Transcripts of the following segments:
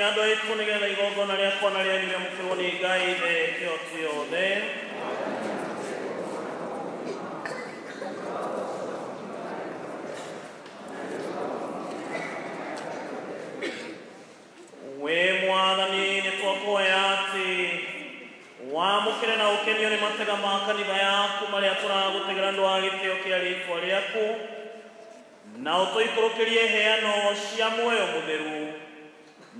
Andũ aitũ nĩgetha igongona rĩakwa na rĩanyu rĩamũkĩrwo nĩ Ngai Ithe kĩhoti yothe. We Mwathani, nĩtwakuoya atĩ wamũkĩre na ũkenio nĩ matega ma kanitha yaku marĩa tũragũtegera ndũ wa gĩtĩo kĩa rĩtwa rĩaku, na ũtũikũrũkĩrie heano cia muoyo mũtheru,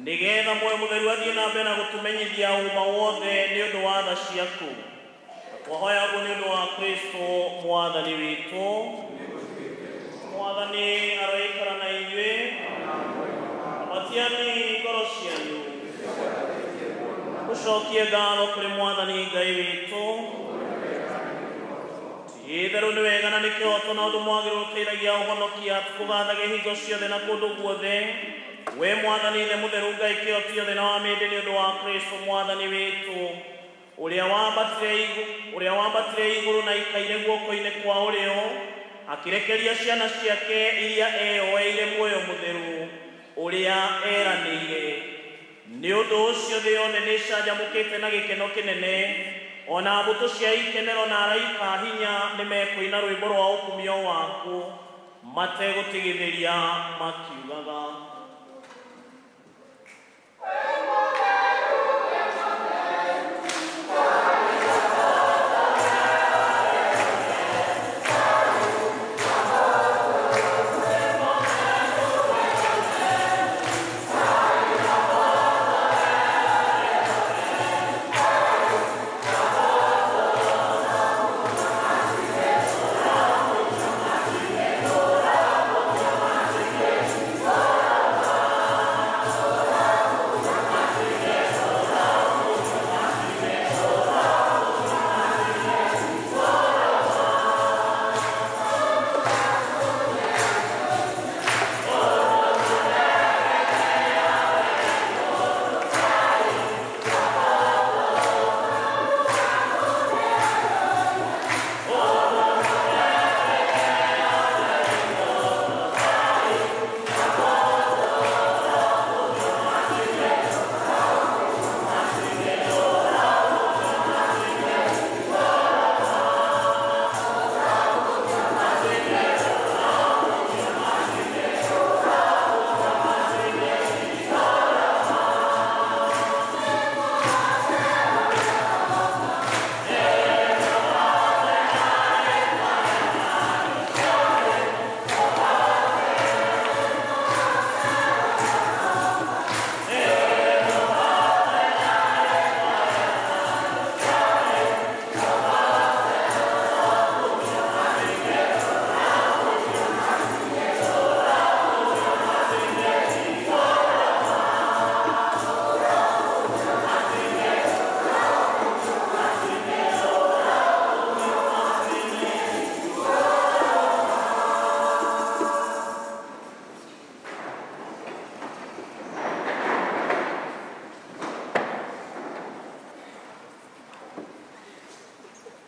nĩgetha muoyo mũtheru athiĩ na mbere na gũtũmenyithia ũma wothe nĩ ũndũ wa tha ciaku. Na twahoya ũguo nĩ ũndũ wa Kristo Mwathani witũ. Mwathani aroikara na inyuĩ. Ambatiani ngoro cianyu. Tũcokie ngatho kũrĩ Mwathani Ngai witũ. Ti-itherũ nĩ wega na nĩ kĩhooto na ũndũ mwagĩrĩru ũteithagia ũhonokia tũkũgathage hingo ciothe na kũndũ guothe. We Mwathani Ithe mũtheru Ngai kĩhoti yothe na wa mĩndĩ nĩ ũndũ wa Kristo Mwathani witũ, ũrĩa wambatire igũrũ na ikaire guoko-inĩ kwa ũrĩo, akĩrekeria ciana ciake iria eyoeire muoyo mũtheru ũrĩa eranĩire. Nĩ ũndũ ũcio thĩ yothe nĩ ĩcanjamũkĩte na gĩkeno kĩnene, ona mbũtũ cia ikenero na araika a hinya nĩ mekũina rwĩmbo rwa ũkumio waku mategũtigithĩria makiugaga.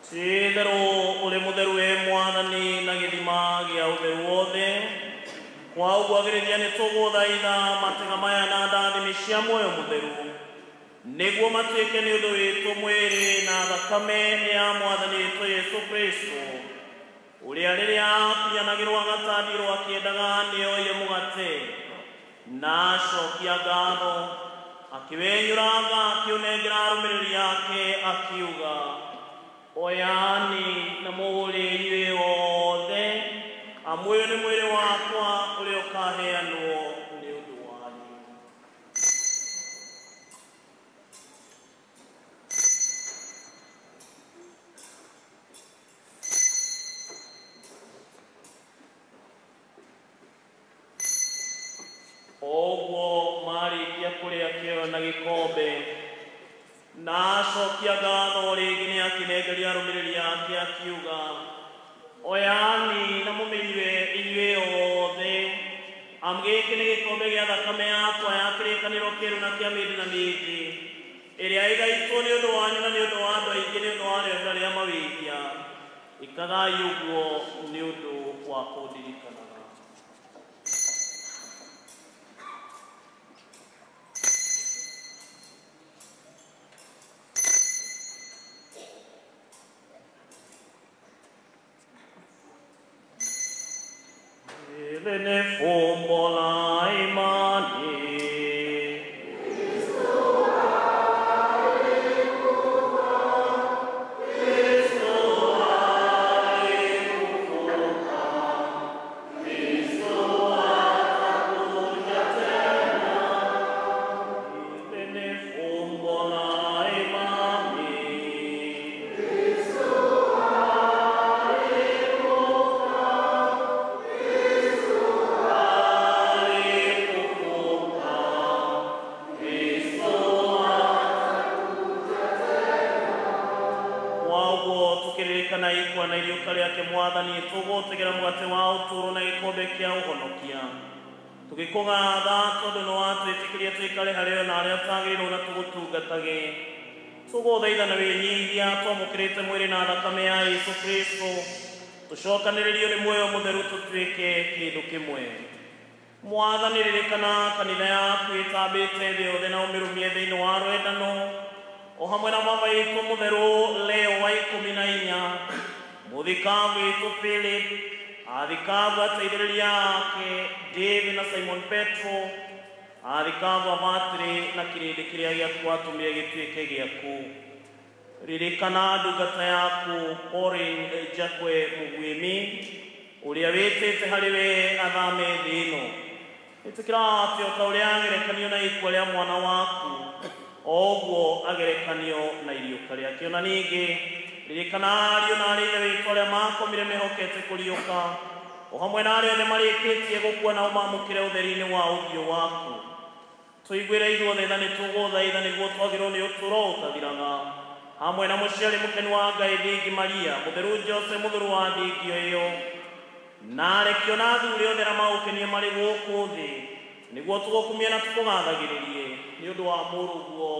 Ti-itherũ ũrĩ mũtheru we Mwathani na gĩthima gĩa ũtheru wothe. Kwa ũguo agĩrĩria nĩ tũgũthaitha matega maya na ndathimi cia muoyo mũtheru, nĩguo matuĩke nĩ ũndũ witũ mwĩrĩ na thakame ya Mwathani witũ Jesũ Kristo, ũrĩa rĩrĩa akunyanagĩrwo agatandirwo akĩendaga nĩoire mũgate, na acokia ngatho, akĩwenyũranga akĩũnengera arũmĩrĩri ake akiuga, oyani na mũũrĩe inyuĩ othe, amu ũyũ nĩ mwĩrĩ wakwa ũrĩa ũkaheanwo nĩ ũndũ wanyu. O ũguo marĩkia kũrĩa kĩoyo na gĩkombe, na acokia ngatho rĩngĩ nĩ akĩnengeria arũmĩrĩri ake akiuga, oyani na mũmĩnyue inyuĩ othe, amu gĩkĩ nĩ gĩkombe gĩa thakame yakwa ya kĩrĩkanĩro kĩerũ na kĩa mĩndĩ na mĩndĩ, ĩrĩa ĩgaitwo nĩ ũndũ wanyu na nĩ ũndũ wa andũ aingĩ nĩ ũndũ wa rĩohera rĩa mawĩhia. Ĩkagai ũguo nĩ ũndũ wa kũndirikanaga. Ni fumbo la imani. Tũgũtegera mũgate wa ũtũũro na gĩkombe kĩa ũhonokia tũgĩkũgatha tondũ nĩ watwĩtĩkĩria tũikare harĩ we na arĩa tagĩrĩirwo na tũgũtungatage. Tũgũthaitha na wĩnyihia twamũkĩrĩte mwĩrĩ na thakame ya Jesũ Kristũ tũcokanĩrĩrio nĩ muoyo mũtheru tũtuĩke kĩndũ kĩmwe. Mwathani, ririkana kanitha yaku ĩtambĩte thĩ yothe na ũmĩrũmie thĩinĩ wa rwendano o hamwe na baba witũ mũtheru Leo wa 14, mũthikabu witũ Philip, athikabu ateithĩrĩria ake David na Simon Petro, athikabu abatĩrĩ na kĩrĩndĩ kĩrĩa gĩaku watũmire gĩtuĩke gĩaku. Ririkana ndungata yaku Pauline Jakwe Mũguĩmi ũrĩa wĩtĩte harĩ we athame thĩ ĩno. Ĩtĩkĩra atĩ o ta ũrĩa agerekanio na ikua rĩa mwana waku, o ũguo agerekanio na iriũka rĩake. Ona ningĩ ririkana ariũ na arĩa ithe witũ arĩa makomire mehokete kũriũka, o hamwe na arĩa othe marĩkĩtie gũkua na ũmamũkĩre ũtheri-inĩ wa ũthiũ waku. Tũiguĩre ithuothe tha nĩtũgũthaitha nĩguo twagĩrwo nĩ ũtũũro ũtathiraga, hamwe na mũciari mũkenu wa Ngai Thingi Maria, mũtheru Jose mũtheru wa thingio ĩyo, na arekio na athuri othe arĩa magũkenie marĩ gũkũ thĩ, nĩguo tũgũkumie na tũkũgathagĩrĩrie nĩ ũndũ wa mũrũguo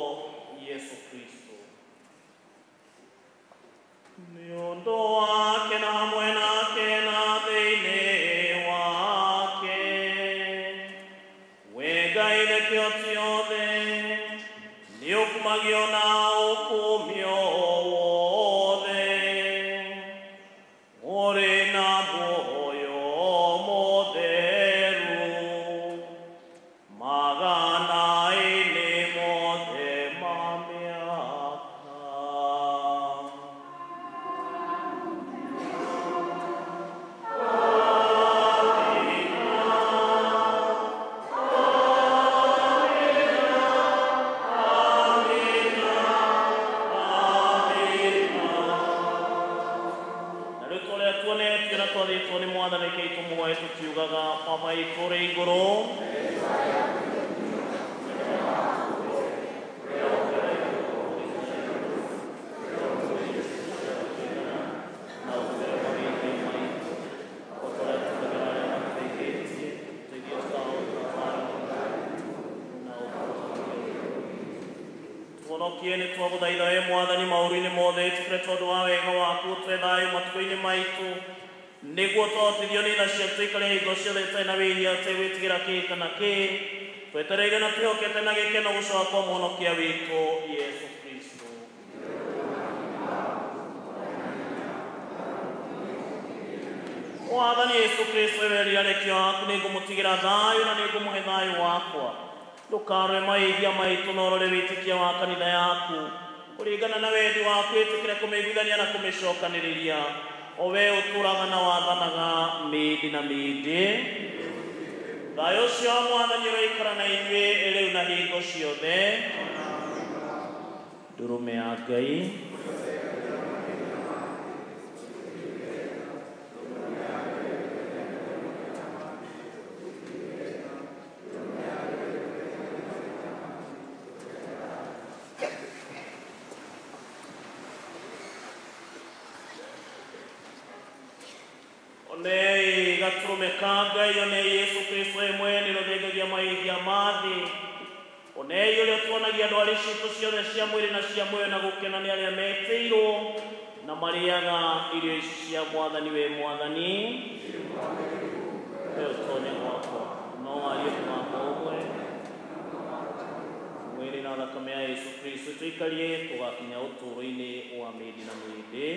Jesũ Kristũ. Nĩ ũndũ wake na hamwe nake na thĩinĩ wake, we Ngai Ithe kĩhoti yothe, nĩ ũkumagio na ũkumio wothe, ũrĩ na muoyo mũtheru, magana-inĩ mothe ma mĩaka. Na rĩu tũrĩa tuonetio na twathĩtwo nĩ Mwathani rekei tũmũhoe tũkiugaga, Baba witũ ũrĩ igũrũ, tũhonokie nĩ twagũthaitha we Mwathani maũru-inĩ mothe, ĩtĩkĩre tondũ wa wega waku ũtũhe thayũ matukũ-inĩ maitũ, nĩguo twahotithio nĩ tha ciaku tũikare hingo ciothe tũtarĩ na wĩhia tũtegwĩtigĩra kĩ kana kĩ, twetereire na twĩhokete na gĩkeno gũcoka kwa mũhonokia witũ Jesũ Kristũ. Mwathani Jesũ Kristũ, wewerire arekio aku, nĩngũmũtigĩra thayũ na nĩngũmũhe thayũ wakwa. Ndũkarore mahĩtia maitũ no ũrore wĩtĩkia wa kanitha yaku kũringana na wendi waku, ĩtĩkĩre kũmĩiguithania na kũmĩcokanĩrĩria, o we ũtũũraga na wathanaga mĩndĩ na mĩndĩ. Thayũ ũcio wa Mwathani ũroikara na inyuĩ rĩu na hingo ciothe. Ndũrũme ya Ngai. Onei gatũrũme ka Ngai, onei Jesũ Kristũ we mwene ũrĩa ũthengagia mahĩtia ma thĩ, onei ũrĩa ũtuonagia ndwari citũ ciothe cia mwĩrĩ na cia muoyo na gũkena nĩ arĩa metĩirwo na marĩaga irio ici cia Mwathani. We Mwathani, we ũtonye gwakwa, no warie mũgambo ũmwe, mwĩrĩ na thakame ya Jesũ Kristũ tũikarie tũgakinya ũtũũro-inĩ wa mĩndĩ na mĩndĩ.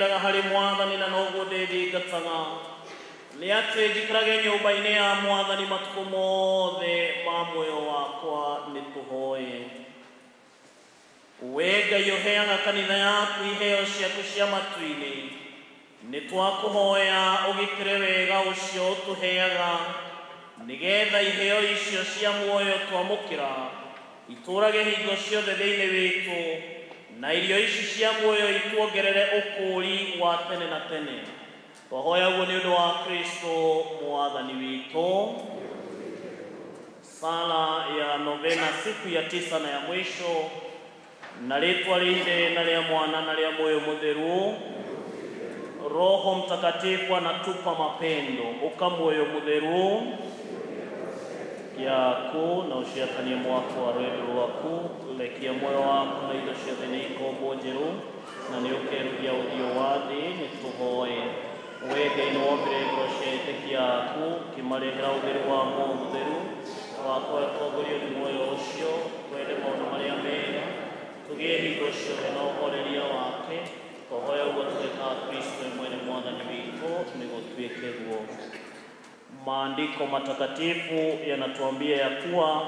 Nyendaga harĩ Mwathani na noguo ndĩthingataga nĩ atĩ njikarage nyũmba-inĩ ya Mwathani matukũ mothe ma muoyo wakwa. Nĩ tũhoe. We Ngai ũheaga kanitha yaku iheo ciaku cia matu-inĩ, nĩ twakũhoya ũgitĩre wega ũcio ũtũheaga, nĩgetha iheo icio cia muoyo twamũkĩra itũũrage hingo ciothe thĩinĩ witũ, na irio ici cia muoyo ituongerere ũkũũri wa tene na tene. Twahoya ũguo nĩ ũndũ wa Kristo Mwathani witũ. Sala ya novena siku ya 9 na ya mwisho. Na rĩtwa rĩa Ithe na rĩa Mwana na rĩa Moyo Mũtheru. Roho Mtakatifu anatupa mapendo, uka muoyo mutheru yaku na uciakanie mwako wa rwendo rwaku, rekia muoyo waku na indo ciothe nĩ ikombo njerũ, na nĩ ũkerũhia ũthiũ wa thĩ. Nĩ tũhoe. We Ngai nĩ wombire ngoro cia etĩkia aku, ũkĩmarehera ũtheru wa muoyo mũtheru, wakwa tongorio nĩ muoyo ũcio, twende maũndũ marĩa mega, tũgĩe hingo ciothe na ũhoreria wake. Twahoya ũguo tũgeka Kristo mwene Mwathani witũ, nĩguo tuĩke guo. Maandiko matakatifu yanatuambia ya kuwa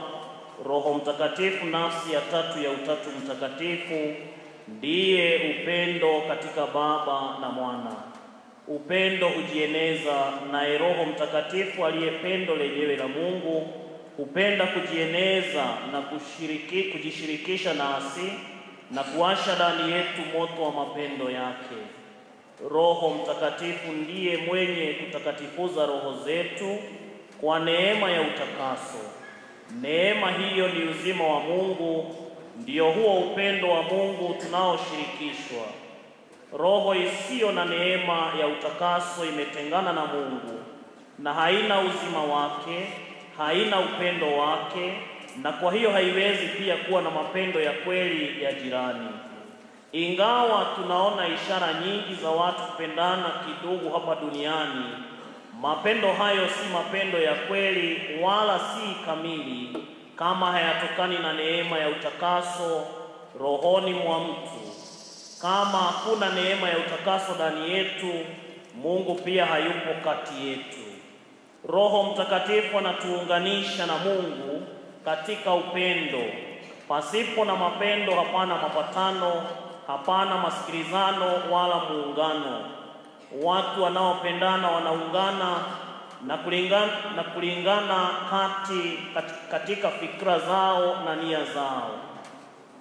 Roho Mtakatifu, nafsi ya tatu ya Utatu Mtakatifu, ndiye upendo katika Baba na Mwana. Upendo hujieneza, naye Roho Mtakatifu aliye pendo lenyewe la Mungu hupenda kujieneza na kujishirikisha nasi na kuwasha ndani yetu moto wa mapendo yake. Roho Mtakatifu ndiye mwenye kutakatifuza roho zetu kwa neema ya utakaso. Neema hiyo ni uzima wa Mungu, ndiyo huo upendo wa Mungu tunaoshirikishwa. Roho isiyo na neema ya utakaso imetengana na Mungu na haina uzima wake, haina upendo wake, na kwa hiyo haiwezi pia kuwa na mapendo ya kweli ya jirani. Ingawa tunaona ishara nyingi za watu kupendana kidogo hapa duniani, mapendo hayo si mapendo ya kweli wala si kamili kama hayatokani na neema ya utakaso rohoni mwa mtu. Kama hakuna neema ya utakaso ndani yetu, Mungu pia hayupo kati yetu. Roho Mtakatifu anatuunganisha na Mungu katika upendo. Pasipo na mapendo hapana mapatano, hapana masikilizano wala muungano. Watu wanaopendana wanaungana na kulingana katika fikra zao na nia zao.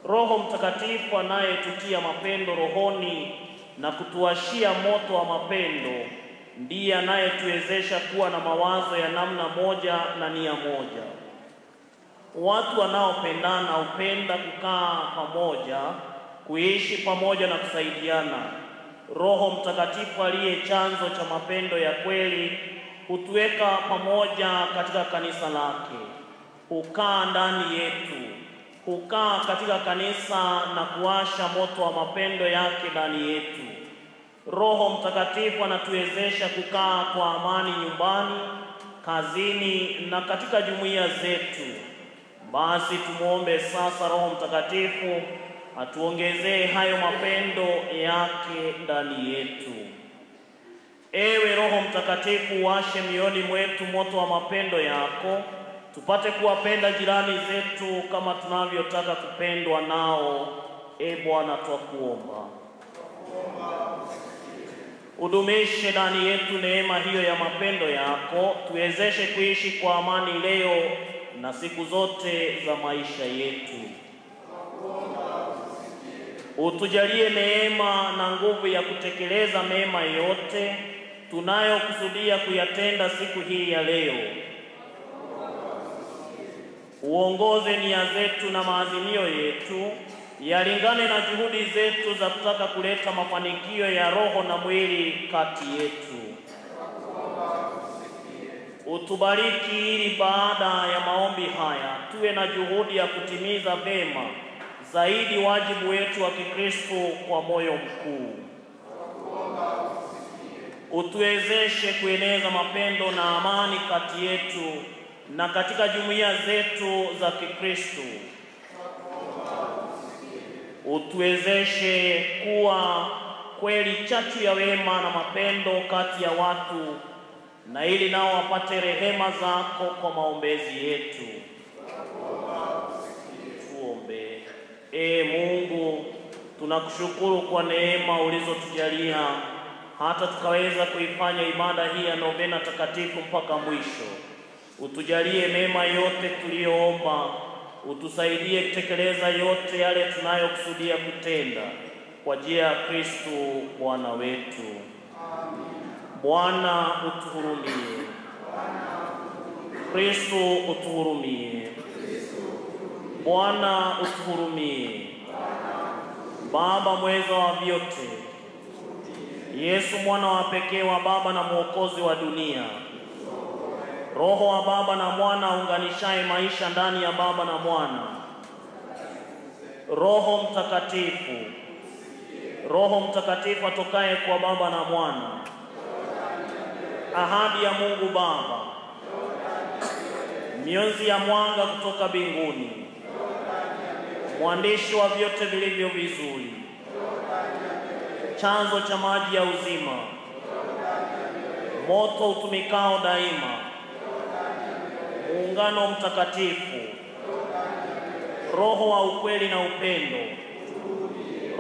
Roho Mtakatifu anayetutia mapendo rohoni na kutuashia moto wa mapendo ndiye anayetuwezesha kuwa na mawazo ya namna moja na nia moja. Watu wanaopendana hupenda kukaa pamoja, kuishi pamoja na kusaidiana. Roho Mtakatifu aliye chanzo cha mapendo ya kweli hutuweka pamoja katika kanisa lake, hukaa ndani yetu, hukaa katika kanisa na kuwasha moto wa mapendo yake ndani yetu. Roho Mtakatifu anatuwezesha kukaa kwa amani nyumbani, kazini na katika jumuiya zetu. Basi tumuombe sasa Roho Mtakatifu atuongezee hayo mapendo yake ndani yetu. Ewe Roho Mtakatifu, washe mioyoni mwetu moto wa mapendo yako, tupate kuwapenda jirani zetu kama tunavyotaka kupendwa nao. E Bwana, twakuomba. Udumishe ndani yetu neema hiyo ya mapendo yako, tuwezeshe kuishi kwa amani leo na siku zote za maisha yetu. Utujalie neema na nguvu ya kutekeleza mema yote tunayokusudia kuyatenda siku hii ya leo. Uongoze nia zetu na maazimio yetu yalingane na juhudi zetu za kutaka kuleta mafanikio ya roho na mwili kati yetu. Utubariki ili baada ya maombi haya tuwe na juhudi ya kutimiza vema zaidi wajibu wetu wa Kikristo kwa moyo mkuu. Utuwezeshe kueneza mapendo na amani kati yetu na katika jumuiya zetu za Kikristo. Utuwezeshe kuwa kweli chachu ya wema na mapendo kati ya watu, na ili nao wapate rehema zako kwa maombezi yetu. Tuombe. Ee Mungu, tunakushukuru kwa neema ulizotujalia hata tukaweza kuifanya ibada hii ya novena takatifu mpaka mwisho. Utujalie mema yote tuliyoomba, utusaidie kutekeleza yote yale tunayokusudia kutenda, kwa njia ya Kristo Bwana wetu. Bwana utuhurumie. Kristo utuhurumie. Bwana utuhurumie. Baba mweza wa vyote, Yesu mwana wa pekee wa Baba na Mwokozi wa dunia, Roho wa Baba na Mwana unganishaye maisha ndani ya Baba na Mwana, Roho Mtakatifu, Roho Mtakatifu atokaye kwa Baba na Mwana, ahadi ya Mungu Baba, mionzi ya mwanga kutoka mbinguni, mwandishi wa vyote vilivyo vizuri, chanzo cha maji ya uzima, moto utumikao daima, muungano mtakatifu, Roho wa ukweli na upendo,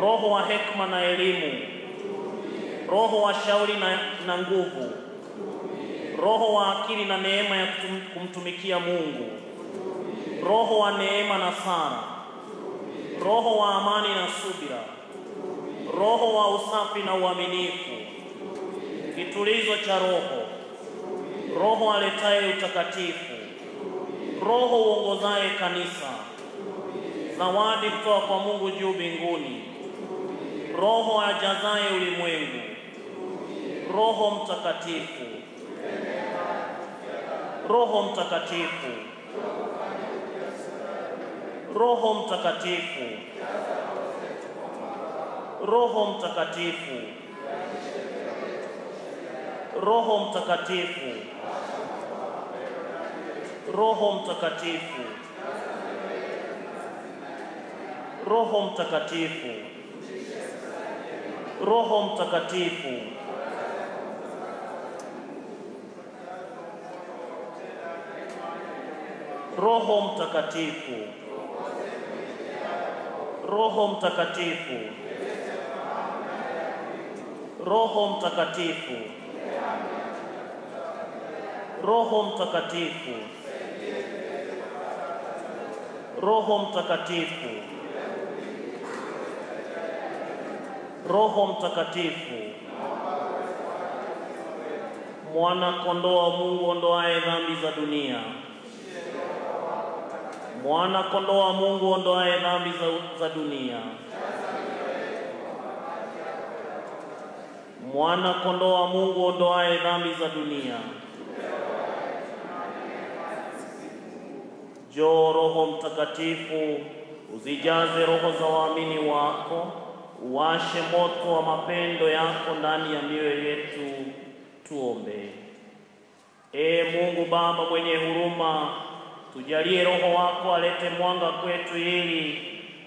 Roho wa hekima na elimu, Roho wa shauri na nguvu, Roho wa akili na neema ya kumtumikia Mungu, Roho wa neema na sara, Roho wa amani na subira, Roho wa usafi na uaminifu, kitulizo cha Roho, Roho aletaye utakatifu, Roho uongozaye kanisa, zawadi kutoka kwa Mungu juu mbinguni, Roho ajazaye ulimwengu, Roho Mtakatifu, Roho Mtakatifu, Roho Mtakatifu, Roho Mtakatifu, Roho Mtakatifu, Roho Mtakatifu, Roho Mtakatifu, Roho Mtakatifu, Roho Mtakatifu, Roho Mtakatifu, Roho Mtakatifu, Roho Mtakatifu, Roho Mtakatifu, Roho Mtakatifu, Mwana kondoo wa Mungu ondoaye dhambi za dunia, Mwana kondoo wa Mungu ondoaye dhambi za dunia, Mwana kondoo wa Mungu ondoaye dhambi za dunia. Njoo Roho Mtakatifu, uzijaze roho za waamini wako, uwashe moto wa mapendo yako ndani ya mioyo yetu. Tuombe. Ee Mungu Baba mwenye huruma, tujalie Roho wako alete mwanga kwetu ili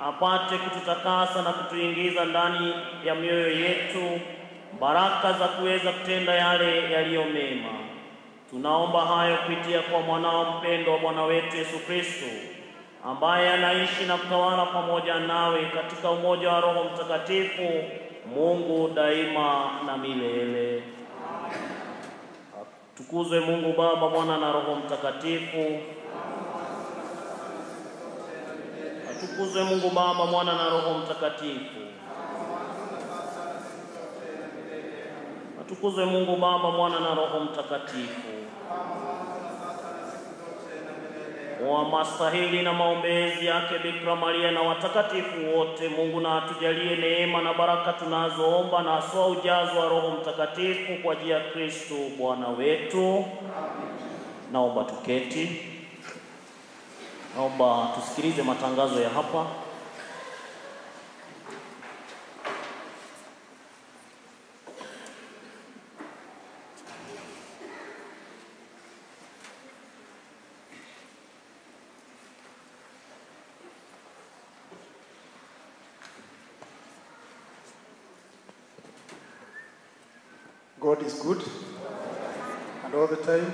apate kututakasa na kutuingiza ndani ya mioyo yetu baraka za kuweza kutenda yale yaliyo mema. Tunaomba hayo kupitia kwa mwanao mpendwa wa Bwana wetu Yesu Kristo, ambaye anaishi na kutawala pamoja nawe katika umoja wa Roho Mtakatifu, Mungu daima na milele. Tukuzwe Mungu Baba, Mwana na Roho Mtakatifu. Atukuzwe Mungu Baba, Mwana na Roho Mtakatifu. Atukuzwe Mungu Baba, Mwana na Roho Mtakatifu. Kwa mastahili na maombezi yake Bikira Maria na watakatifu wote, Mungu na atujalie neema na baraka tunazoomba, na aswa ujazo wa Roho Mtakatifu kwa njia ya Kristo Bwana wetu. Naomba tuketi. Naomba tusikilize matangazo ya hapa. God is good and all the time.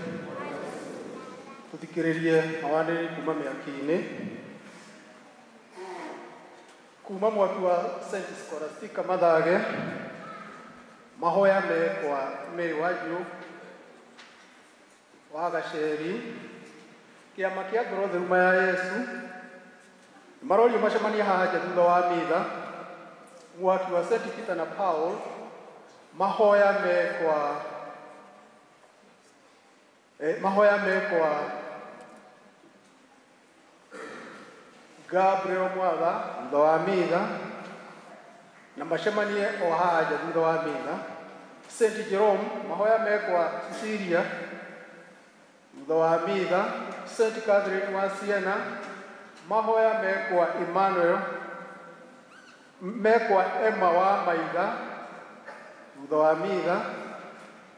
Tuthikiririe mawanĩrĩri kuma mĩaki-inĩ kuma mwaki wa St. Scholastica Mathage mahoya mekwa Mary Wanjiru wa Gaceri kĩama kĩa ngoro theru ya Yesu marorio macemanie haha nja thutha wa mitha mwaki wa St. Peter na Paul mahoya mekwa mahoya mekwa Gabriel Mwatha thutha wa mitha na macemanie o haha nja thutha wa mitha St. Jerome mahoya mekwa Cecilia thutha wa mitha St. Catherine wa Siena mahoya mekwa Emmanuel mekwa Emma wa Maitha thutha wa mitha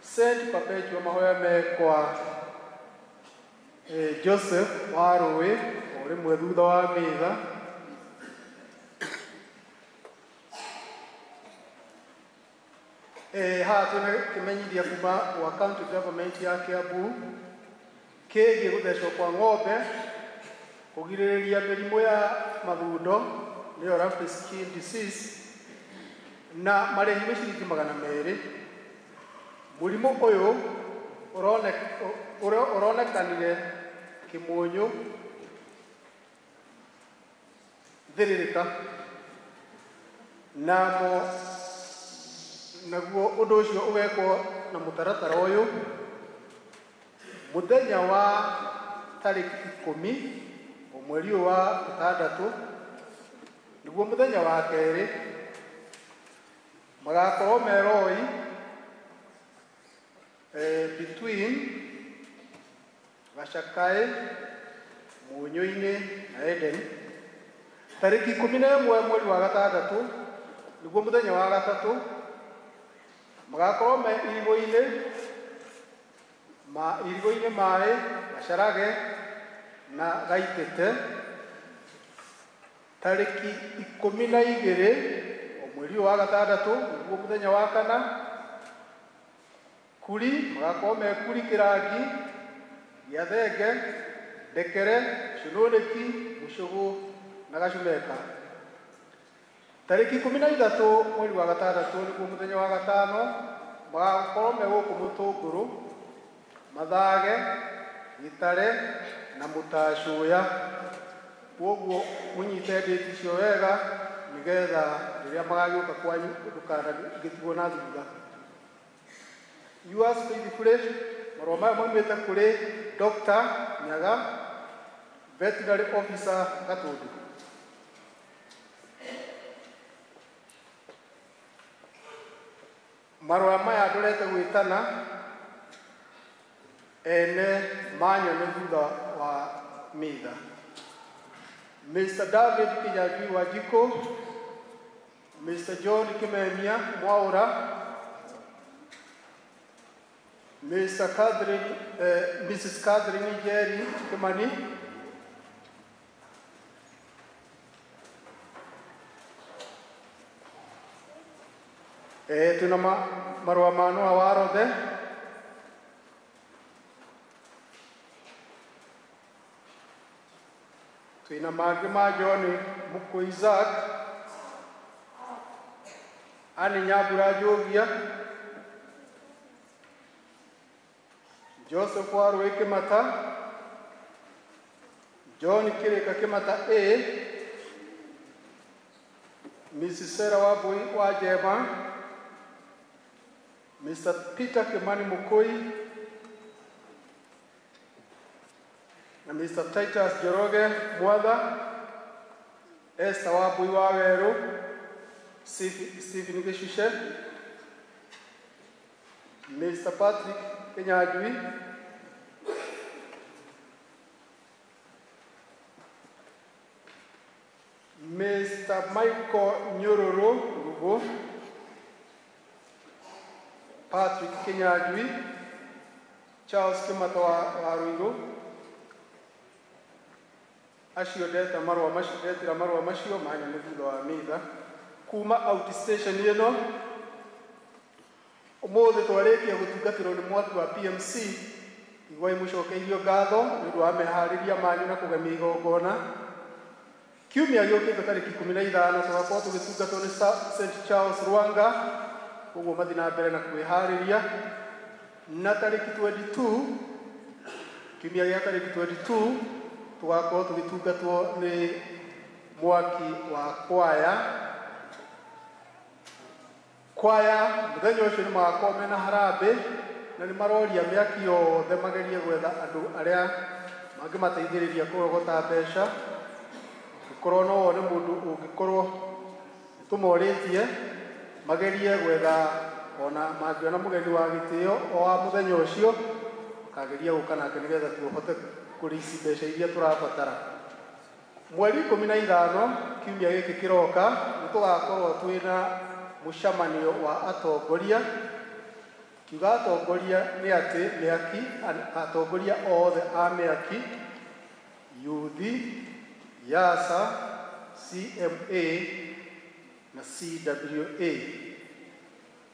St. Perpetua mahoya mekwa Joseph wa Rũĩ o rĩmwe thutha wa mitha haha twĩna kĩmenyithia kuma gwa county government ya Kiambu kĩgiĩ gũthecwo kwa ng'ombe kũgirĩrĩria mĩrimũ ya mathundo nĩyo lumpy skin disease na marĩhi nĩ ciringi 200. Mũrimũ ũyũ ũronekanire Kĩmunyũ Thĩrĩrĩka naguo ũndũ ũcio ũgekwo na mũtaratara ũyũ mũthenya wa tarĩki 10 mweri ũyũ wa 6 nĩguo mũthenya wa kerĩ magakorwo meroi between Gacakaĩ Munyũ-inĩ na Eden tarĩki 11 mweri wa 6 nĩguo mũthenya wa gatatũ magakorwo me irigũ-inĩ maĩ Gacarage na Gaitĩte tarĩki 12 mweri wa 6 nĩguo mũthenya wa kana Kuri magakorwo me Kuri Kĩrangi Gĩathenge Ndekere Cũnũnĩki Mũcũgũ na Gacumeka tarĩki 13 mweri wa 6 nĩguo mũthenya wa gatano magakorwo me gũkũ Mũtũngũrũ Mathage Gĩtare na Mũtacũya kwoguo mũnyite ndĩti icio wega nĩgetha rĩrĩa magagĩũka kwanyu ndũkanagĩtigwo na thutha. Yours faithfully, marũa maya maumĩte kũrĩ Dr. Nyaga, Veterinary Officer Gatundu. Marũa maya ndorete gwĩtana ene manyone thutha wa mitha. Mr. David Kinyanjui Wanjikũ, Mr. John Kimemia Mwaura, Mr. Catherine, Mrs. Catherine Jerry Kimani, tuna marũa ma Noah Warothe, twina mangĩ ma John Mũkũ Isaac, Anne Nyambura Njũgia, Joseph Warũĩ Kĩmata, John Kĩrĩka Kĩmata A, Mrs. Sarah Wambui wa Njema, Mr. Peter Kimani Mukui na Mr. Titus Njoroge Mwatha, Esther Wambui wa Werũ, Stephen Gĩcuce, Mr. Patrick Kinyanjui, Mr. Michael Nyororo Rugo, Patrick Kinyanjui, Charles Kimata wa Ruiru, acio ndeta marũa macio ndetĩra marũa macio manyone thutha wa mitha kuma outstation ĩno Umuthi twarikia gutungatirwo ni mwaki wa PMC igwai mucokeirio ngatho ni undu wa mehariria manyu na kugemia igongona. Kiumia giukite tariki 15 tugakorwo tugitungatwo ni St Charles Rwanga, koguo mathi na mbere na kwihariria. Na tariki 22, kiumia gia tariki 22 tugakorwo tugitungatwo ni mwaki wa kwaya. Kwaya muthenya ucio ni magakorwo mena harambĩ na ni maroria mĩaki yothe magerie gwetha andũ arĩa mangĩmateithĩrĩria kũrogota mbeca. Ũngĩkorwo no wone mũndũ ũngĩkorwo tũmorĩtie magerie gwetha, ona mangĩona mũgeni wa gĩtĩo o wa mũthenya ũcio makageria gũka nake nĩgetha tũhote kũrĩci mbeca iria tũrabatara. Mweri 15 kiumia gĩkĩ kĩroka nĩ tũgakorwo twĩna mũcemanio wa atongoria. Kiuga atongoria nĩ atĩ mĩaki, atongoria othe a mĩaki, yuthi, YASA, CMA na CWA.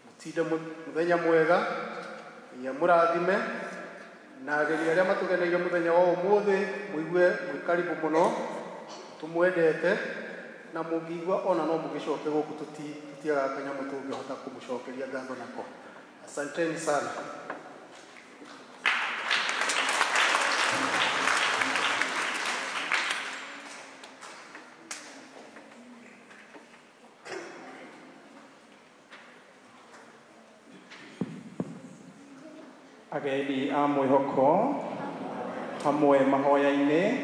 Mũtinde mũthenya mwega, ya mũrathime, na ageni arĩa matũgeneire mũthenya wa ũmũthĩ mũigue mwĩ karibu mũno, tũmwendete, na mũngĩigua ona no mũgĩcoke gũkũ, tũtiagaga kanyamũ tũngĩhota kũmũcokeria ngatho nako. Asanteni sana. Agendi a mwĩhoko hamwe mahoya-inĩ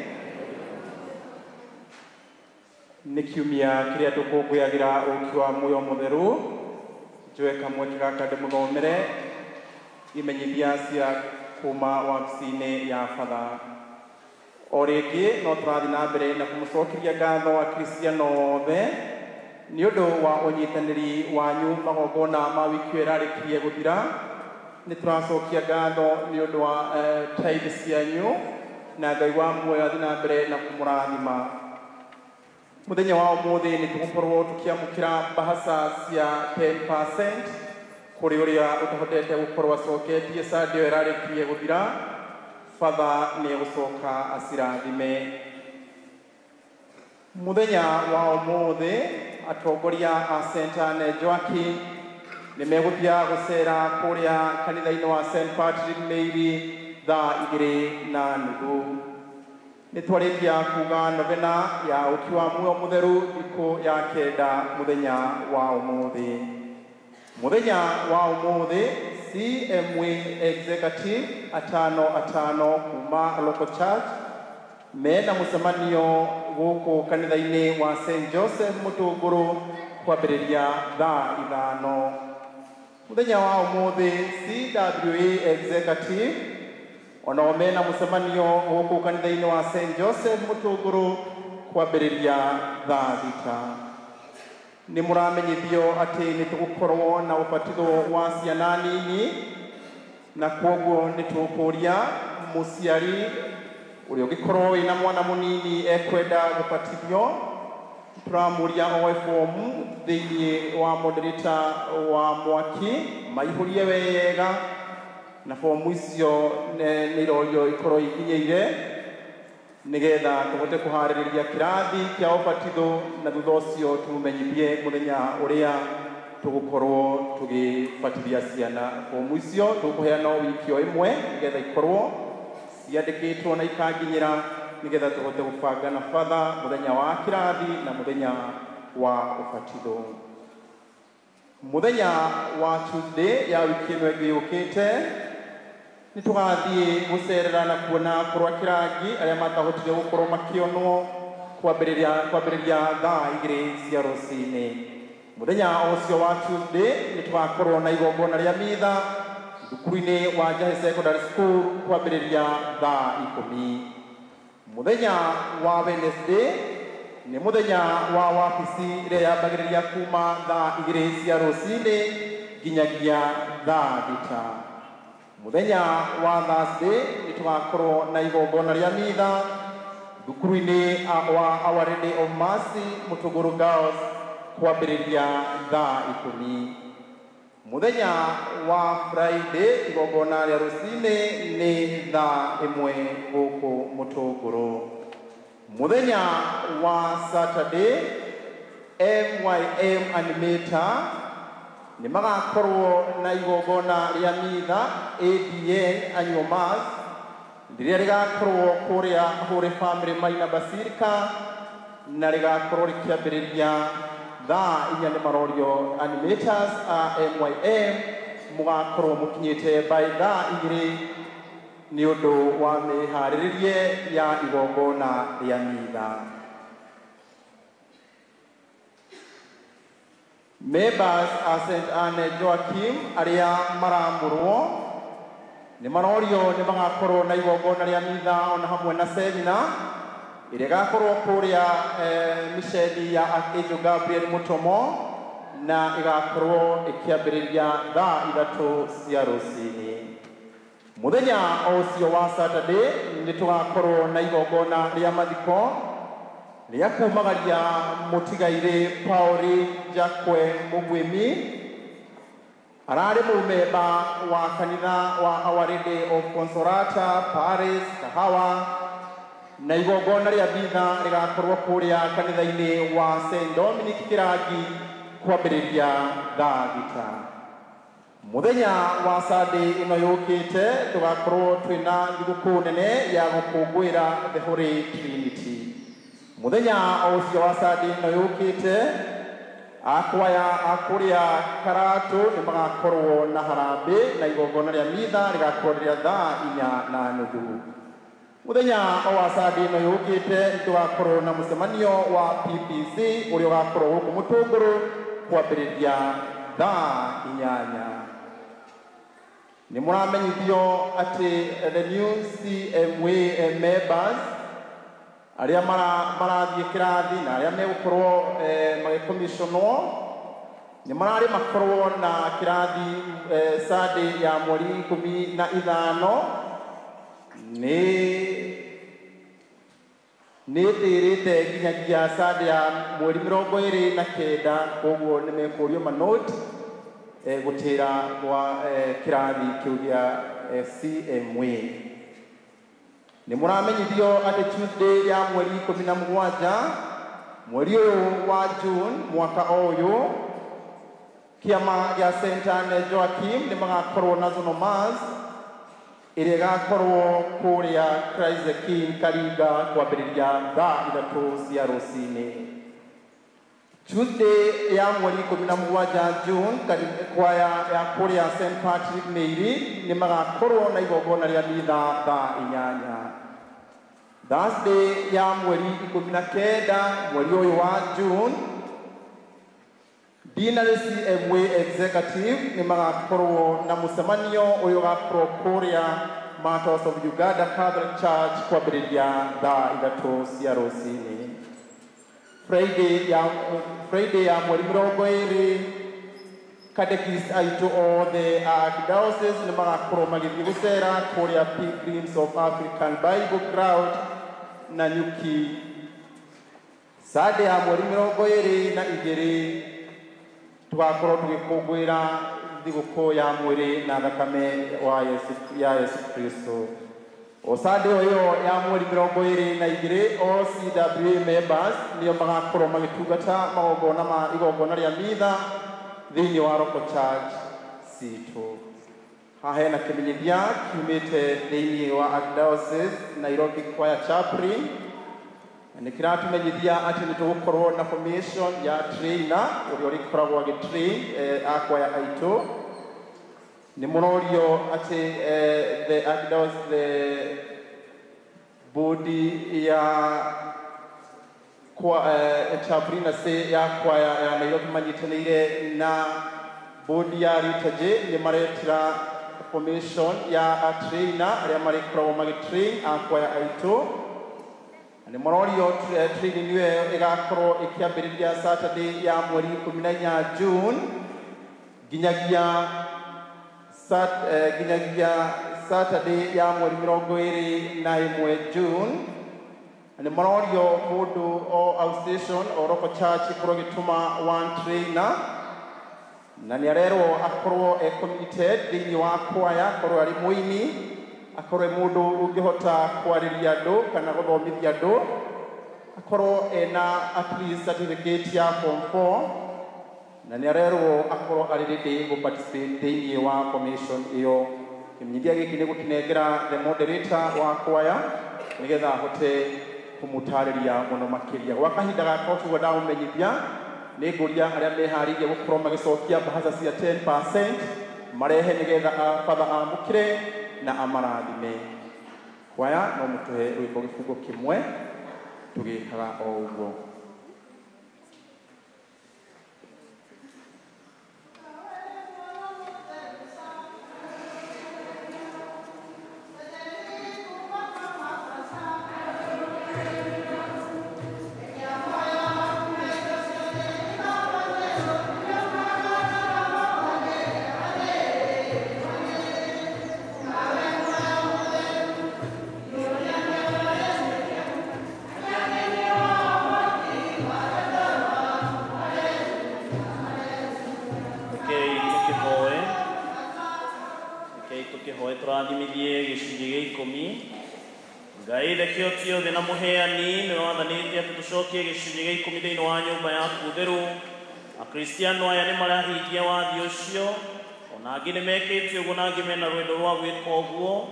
nĩ kiumia kĩrĩa tũkũngũyagĩra ũũki wa muoyo mũtheru. Njoe kamweke gaka ndĩmũthomere imenyithia cia kuma wabici-inĩ ya batha. O rĩngĩ no tũrathiĩ na mbere na kũmũcokeria ngatho akristiano othe nĩ ũndũ wa ũnyitanĩri wanyu magongona ma wiki ĩyo ĩrarĩkirie gũthira. Nĩ tũracokia ngatho nĩ ũndũ wa tithe cianyu, na Ngai wa muoyo athiĩ na mbere na kũmũrathima. Mũthenya wa ũmũthĩ nĩ tũgũkorwo tũkĩamũkĩra mbahaca cia 10% kũrĩ ũrĩa ũtahotete gũkorwo acoketie Sunday ĩyo ĩrarĩkirie gũthira. Batha nĩ egũcoka acirathime. Mũthenya wa ũmũthĩ atongoria a St Anne Joaquin nĩ megũthiĩ gũcera kũrĩa kanitha-inĩ wa St Patrick Mary thaa 2:30. Nĩ twarĩkia kuga novena ya ũũki wa muoyo mũtheru thikũ ya 9 mũthenya wa ũmũthĩ. Mũthenya wa ũmũthĩ CMA Executive 5 5 kuma local church mena mũcemanio gũkũ kanitha-inĩ wa St Joseph Mũtũngũrũ kwambĩrĩria thaa 5. Mũthenya wa ũmũthĩ CWA Executive onao mena mũcemanio gũkũ kanitha-inĩ wa St Joseph Mũtũngũrũ kwambĩrĩria thaa 6. Nĩ mũramenyithio atĩ nĩ tũgũkorwo na ũbatitho wa ciana nini, na kwoguo nĩ tũkũria mũciari ũrĩa ũngĩkorwo wĩna mwana mũnini ekwenda gũbatithio, tũramũria oe fomu thĩinĩ wa moderator wa mwaki maihũrie wega, na fomu icio nĩ irorio ikorwo ikinyĩire nĩgetha tũhote kũharĩrĩria kĩrathi kĩa ũbatitho, na thutha ũcio tũmenyithie mũthenya ũrĩa tũgũkorwo tũgĩbatithia ciana. Fomu icio tũkũheana o wiki o ĩmwe nĩgetha ikorwo ciandĩkĩtwo na ikanginyĩra, nĩgetha tũhote gũbanga na batha mũthenya wa kĩrathi na mũthenya wa ũbatitho. Mũthenya wa Tuesday ya wiki ĩno ĩngĩ yũkĩte nĩ tũgathiĩ gũcerera na kuona kũrwa kĩrangi arĩa matahotire gũkorwo makĩonwo kwambĩrĩria thaa 2 cia rũcinĩ. Mũthenya ũcio wa Tuesday nĩ tũgakorwo na igongona rĩa mitha thukuru-inĩ wa Njahi Secondary School kwambĩrĩria thaa 10. Mũthenya wa Wednesday nĩ mũthenya wa wabici ĩrĩa yambagĩrĩria kuma thaa 2 cia rũcinĩ nginyagia thaa 6. Mũthenya wa Thursday nĩ tũgakorwo na igongona rĩa mitha thukuru-inĩ wa Our Lady of Mercy Mũtũgũrũ Girls kwambĩrĩria thaa 10. Muthenya wa Friday igongona rĩa rũcinĩ nĩ thaa 1 gũkũ Mũtũngũrũ. Muthenya wa Saturday MYM Animator nĩ magakorwo na igongona rĩa mitha ADN annual mass rĩrĩa rĩgakorwo kũrĩa Holy Family Minor Basilica na rĩgakorwo rĩkĩambĩrĩria thaa 4. Nĩ marorio animators a MYM mũgakorwo mũkinyĩte by thaa 2 nĩ ũndũ wa mĩharĩrĩrie ya igongona rĩa mitha. Members a St. Anne Joachim arĩa maramũrwo nĩ marorio nĩ magakorwo na igongona rĩa mitha ona hamwe na semina ĩrĩa ĩgakorwo kũrĩa misheni ya Archangel Gabriel Mutomo na ĩgakorwo ĩkĩambĩrĩria thaa 3 cia rũcinĩ. Muthenya o ũcio wa Saturday nĩ tũgakorwo na igongona rĩa mathiko rĩa kumagaria mũtigairĩ Pauli Jakwe Mugwimi ararĩ mũmemba wa kanitha wa Our Lady of Consolata Paris Kahawa na igongona rĩa mitha rĩgakorwo kũrĩa kanitha-inĩ wa St. Dominic Kĩrangi kwambĩrĩria thaa 6. Muthenya wa Sunday ĩno yũkĩte tũgakorwo twĩna thigũkũ nene ya gũkũngũĩra the Holy Trinity. Muthenya o ũcio wa Sunday ĩno yũkĩte akwaya a kũrĩa Karatũ nĩ magakorwo na harambĩ na igongona rĩa mitha rĩgakorwo rĩrĩa thaa 4:30. Muthenya o wa Sunday ĩno yũkĩte tũgakorwo na mũcemanio wa PPC ũrĩa ũgakorwo gũkũ Mũtũngũrũ kwambĩrĩria thaa 8. Nĩ mũramenyithio atĩ the new CMA members arĩa marathiĩ kĩrathi na arĩa megũkorwo magĩkomiconwo nĩ mararĩ makorwo na kĩrathi Sunday ya mweri 15. Nĩ ĩtĩrĩte nginyagia Sunday ya mweri 29, koguo nĩ mekũrio manoti gũtĩra gwa kĩrathi kĩu gĩa CMA. Nĩ mũramenyithio atĩ Tuesday ya mweri 17 mweri ũyũ wa June mwaka ũyũ kĩama gĩa St. Anne Joachim nĩ magakorwo na zonal mass ĩrĩa ĩgakorwo kũrĩa Christ the King Karinga kwambĩrĩria thaa 3 cia rũcinĩ. Tuesday ya mweri 17 June kwaya ya kũrĩa St. Patrick Mary nĩ magakorwo na igongona rĩa mitha thaa 8. Thursday ya mweri 19 mweri ũyũ wa June Deanery CMA Executive nĩ magakorwo na mũcemanio ũrĩa ũgakorwo kũrĩa Martyrs of Uganda Catholic Church kwambĩrĩria thaa 3 cia rũcinĩ. Friday ya mweri 20 catechist aitũ othe a Archdiocese nĩ magakorwo magĩthiĩ gũcera kũrĩa Pilgrims of African Bible Crowd na Nyuki. Sunday ya mweri 22 tũgakorwo tũgĩkũngũĩra thigũkũ ya mwĩrĩ na thakame wa Yesu, ya Yesu Kristo. O Sunday o ĩyo ya mweri 22 all CWA members nĩo magakorwo magĩtungata magongona ma igongona rĩa mitha thĩinĩ wa local church citũ. Haha hena kĩmenyithia kiumĩte thĩinĩ wa Archdiocese Nairobi Choir Chaplain nĩ kĩratumenyithia atĩ nĩ tũgũkorwo na formation ya trainer ũrĩa ũrĩkoragwo agĩtrain akwaya aitũ. Nĩ mũrorio atĩ the Archdiocese the bodi ya kwa chaplaincy ya kwaya ya Nairobi manyitanĩire na bodi ya liturgy nĩ maretĩra formation ya trainer arĩa marĩkoragwo magĩtrain akwaya aitũ. Nĩ mũrorio training ĩyo ĩgakorwo ĩkĩambĩrĩria Saturday ya mweri 14 June nginyagia Saturday ya mweri 21 June. Nĩ mũrorio mũndũ o outstation o local church ĩkorwo ĩgĩtũma one trainer. Na nĩ arerwo akorwo e committed thĩinĩ wa kwaya, akorwo arĩ mũini, akorwo e mũndũ ũngĩhota kwarĩria andũ kana gũthomithia andũ, akorwo ena at least certificate ya form 4, na nĩ arerwo akorwo arĩ ready gũ participate thĩinĩ wa formation ĩyo. Kĩmenyithia gĩkĩ nĩ gũkĩnengera the moderator wa kwaya nĩgetha ahote kũmũtarĩria mũno makĩria. Gwa kahinda gaka ũguo ndamũmenyithia, nĩ ngũria arĩa meharĩirie gũkorwo magĩcokia mbahaca cia 10% marehe nĩgetha batha amũkĩre na amarathime. Kwaya no mũtũhe rwĩmbo gĩbungo kĩmwe tũgĩkaga o ũguo. Tũrathimithie gĩcunjĩ gĩa ikũmi. Ngai Ithe kĩo othe na mũheani nĩwe wathanĩte atĩ tũcokie gĩcunjĩ gĩa ikũmi thĩinĩ wa nyũmba yaku theru. Akristiano aya nĩ marahingia wathi ũcio, ona angĩ nĩ mekĩte ũguo na angĩ mena rwendo rwa gwĩka ũguo.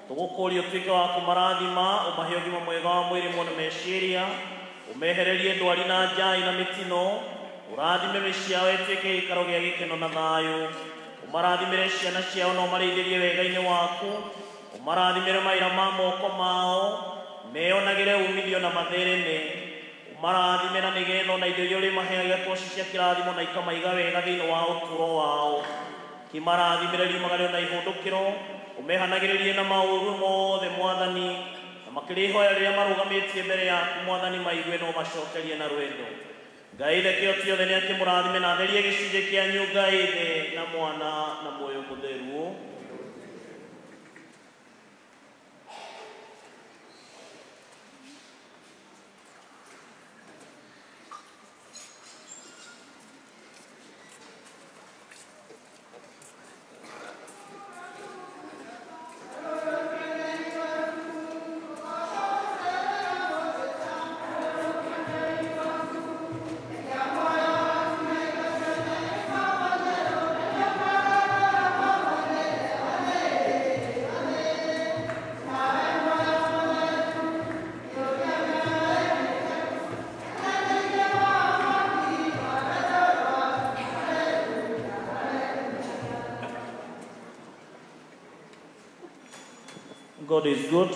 Tũgũkũria ũtuĩke wa kũmarathima, ũmahe ũgima mwega wa mwĩrĩ muono meciria, ũmehererie ndwari na njai na mĩtino, ũrathime mĩciĩ yao ĩtuĩke gĩikaro gĩa gĩkeno na thayũ. Ũmarathimĩre ciana ciao na ũmarĩithĩrie wega-inĩ waku, ũmarathimĩre mawĩra ma moko mao, meyonagĩre umithio na mathereme. Ũmarathime na nĩgetha ona indo iria ũrĩmaheaga toci cia kĩrathimo na ikamaiga wega thĩinĩ wa ũtũũro wao. Kĩmarathimĩre riumagario na ihũndũkĩro, ũmehanagĩrĩrie na maũru mothe Mwathani, na makĩria ihoya rĩrĩa marũgamĩtie mbere yaku Mwathani maigue na ũmacokerie na rwendo. Ngai Ithe kĩo othe nĩ akĩmũrathime na atherie gĩcunjĩ kĩanyu Ngai Ithe na Mwana na Muoyo Mũtheru. God is good.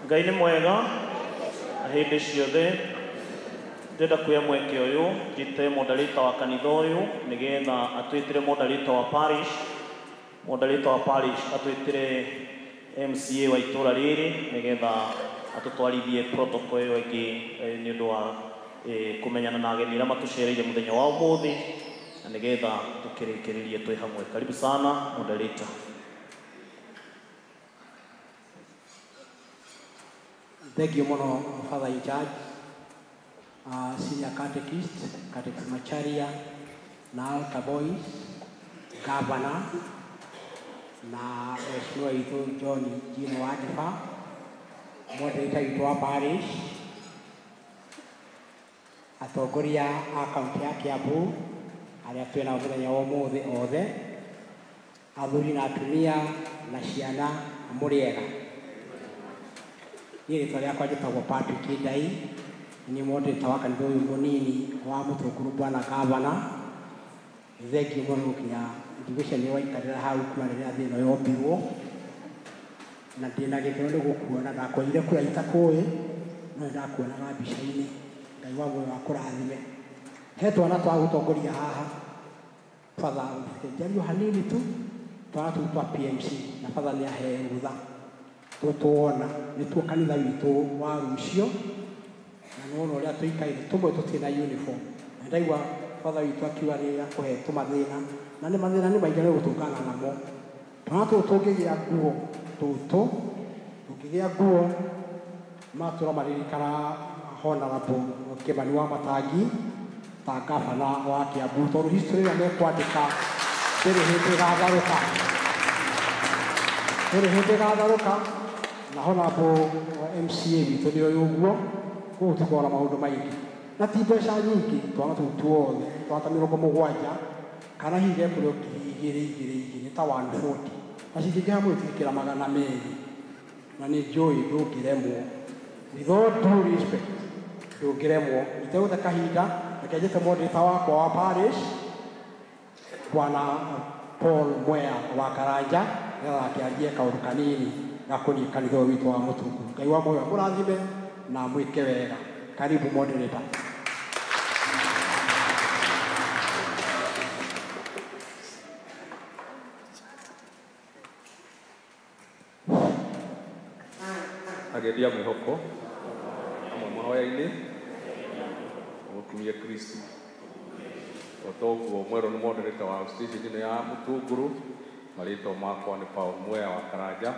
Ngai nĩ mwega na hĩndĩ ciothe. Ndĩrenda kuoya mweke ũyũ njĩte moderator wa kanitha ũyũ nĩgetha atwĩtĩre moderator wa parish, moderator wa parish atwĩtĩre MCA wa itũra rĩrĩ nĩgetha atũtwarithie protocol ĩyo ĩngĩ nĩ ũndũ wa kũmenyana na ageni arĩa matũcereire mũthenya wa ũmũthĩ na nĩgetha tũkĩrĩkĩrĩrie twĩ hamwe. Karibu sana moderator. Thank you muno, Father in charge, Senior Catechist, Catechist Macharia, na altar boys, Governor, na Mheshimiwa witũ John Gino Wadifa, moderator witũ wa parish, atongoria a kaunti ya Kiambu arĩa twĩ nao mũthenya wa ũmũthĩ othe, athuri na atumia na ciana, mũrĩ ega. Niĩ rĩtwa rĩakwa njĩtagwo Patrick Ndai, nĩ moderator wa kanitha ũyũ mũnini wa Mũtũngũrũ Bwana Gavana. Thengiũ mũno gũkinya ndigwĩciria nĩ waikarĩra hau kuma rĩrĩa thĩ ĩno yombirwo, na ndĩna gĩkeno nĩ gũkuona. Ndakuonire kũrĩa itakũĩ, no nĩndakuonaga mbica-inĩ. Ngai wa muoyo akũrathime. He twana twa gũtongoria haha, Father njario hanini tu, twana tũu twa PMC, na Father nĩ ahe rũtha tũtwona nĩtuo kanitha witũ wa rũciũ, na nĩwona ũrĩa tũikaire tũmwe tũtirĩ na uniform. Na ndaigua Father witũ akiuga nĩ akũhe tũmathĩna, na nĩ mathĩna nĩ maingĩ megũtũngana namo. Twana tũtũ tũngĩgĩa nguo tũtũ, tũngĩgĩa nguo matũra maririkana Honorable Kĩmani wa Matangi, Ta gavana wa Kiambu tondũ history ĩrĩa mekwandĩka ndĩrĩ hĩndĩ ĩgatharũka, ndĩrĩ hĩndĩ ĩgatharũka. Na honorable MCA witũ nĩ oĩ ũguo, koguo tũkorwo na maũndũ maingĩ na ti mbeca nyingĩ. Twana tũu tuothe twata 70 kana hihi gekũrĩo 2,000 igĩrĩ igĩrĩ ta 140 na cingĩingĩha mũno itingĩkĩra 200, na nĩ njũĩ ndũngĩremwo. With all due respect, ndũngĩremwo. Itegũte kahinda, reke njĩte moderator wakwa wa parish, Bwana Paul Mwea wa Karanja, nĩgetha akĩarie kaũndũ kanini gakoniĩ kanitha ũyũ witũ wa Mũtungu. Ngai wa muoyo amũrathime na amwĩke wega. Karibu, moderator. Ageria mwĩhoko amwe mahoya-inĩ gũkumia Kristo o ta ũguo mwerũ nĩ moderator wa station ĩno ya Mũtũngũrũ. Marĩtwa makwa nĩ Paul Mwea wa Karanja.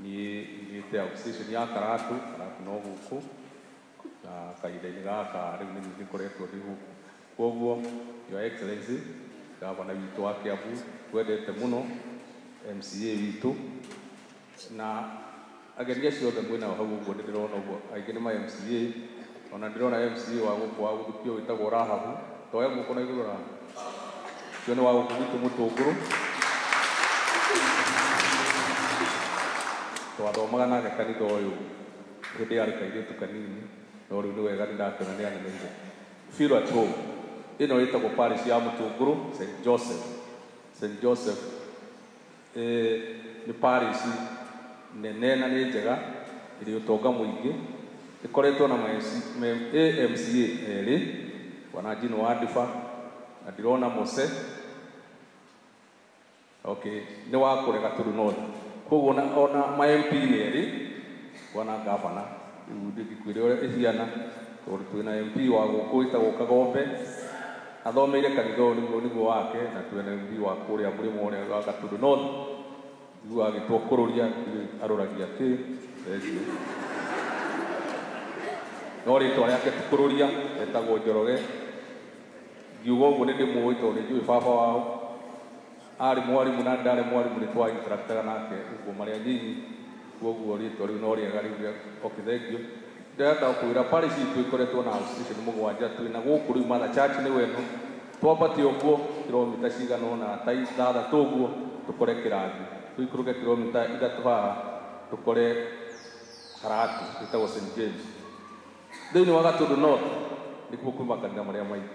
Niĩ thiĩte station ya Karatu. Karatu no gũkũ na kahinda-inĩ gaka rĩu nĩ niĩ ngoretwo ndĩ gũkũ. Koguo Your Excellency gavana witũ wa Kiambu twendete mũno, MCA witũ na ageni acio othe mwĩnao hau ũguo, nĩ ndĩrona ũguo aingĩ nĩ ma MCA, ona ndĩrona MCA wa gũkũ wa gũthukio wĩtagwo Rahabu. Toya guoko na igũrũ, Rahabu ũcio nĩ wa gũkũ gwitũ Mũtũngũrũ, twathomaga nake kanitha ũyũ hĩndĩ yarĩ kairĩtu kanini, no rĩu nĩ wega nĩ ndakĩona nĩ aneneire. Feel at home. Ĩno ĩtagwo parish ya Mũtũngũrũ St Joseph. St Joseph nĩ parish nene na nĩ njega, ĩrĩ ũtonga mũingĩ, ĩkoretwo na AMCA erĩ, Bwana Jino wa Ndiba na ndĩrona Mose, okay, nĩ wa kũrega Gatundu North. Koguo ona ma MP nĩ erĩ, bwana gavana, rĩu ndingĩkwĩra ũrĩa ĩhiana tondũ twĩna MP wa gũkũ wĩtagwo Kagombe, athomeire kanitha ũyũ nĩguo wake, na twĩna MP wa kũrĩa mũrĩmo ũrĩa wa Gatundu North, nĩguo agĩtwo kũrũria aroragia kĩ thengiũ, no rĩtwa rĩake ti kũrũria, etagwo Njoroge. Ngiuga ũguo nĩ ndĩmũĩ tondũ nĩ njũĩ baba wao arĩ mwarimũ na ndarĩ mwarimũ, nĩ twa interactaga nake ũguo marĩa nyinyi, koguo rĩtwa rĩu no rĩega rĩu rĩa. Okay, thank you. Ndĩrenda kwĩra parish itũ ĩkoretwo na station 7. Twĩna gũkũ rĩu Mother Church nĩ weno, twambate ũguo kilomita cigana ũna ta 6 ũguo tũkore kĩrathi, tũikũrũke kilomita 3 haha tũkore Karatu ĩtagwo St James. Thĩinĩ wa Gatundu North nĩkuo kwĩ makanitha marĩa maingĩ.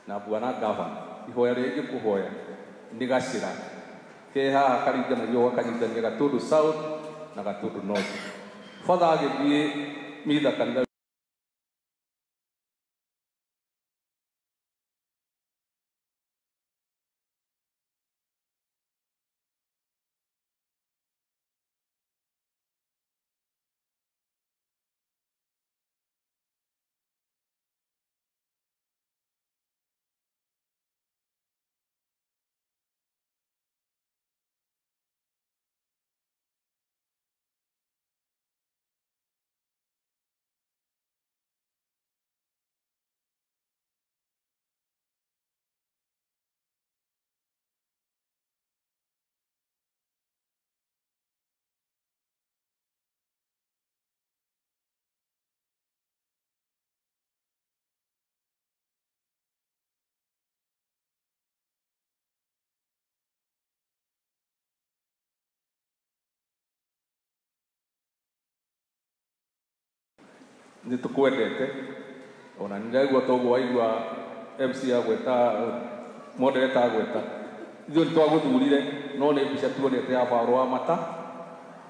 Na bwana gavana, ihoya rĩrĩa ingĩkũhoya nĩ gacĩra ke haha karinganagio gakanyitithania Gatundu South na Gatundu North. Father agĩthiĩ mitha kanitha nĩ tũkwendete, ona nĩ ndaigua toguo waigua MC agweta, moderator agweta, ithuĩ nĩ twagũthurire no nĩ mbica tuonete ya Paul wa Mata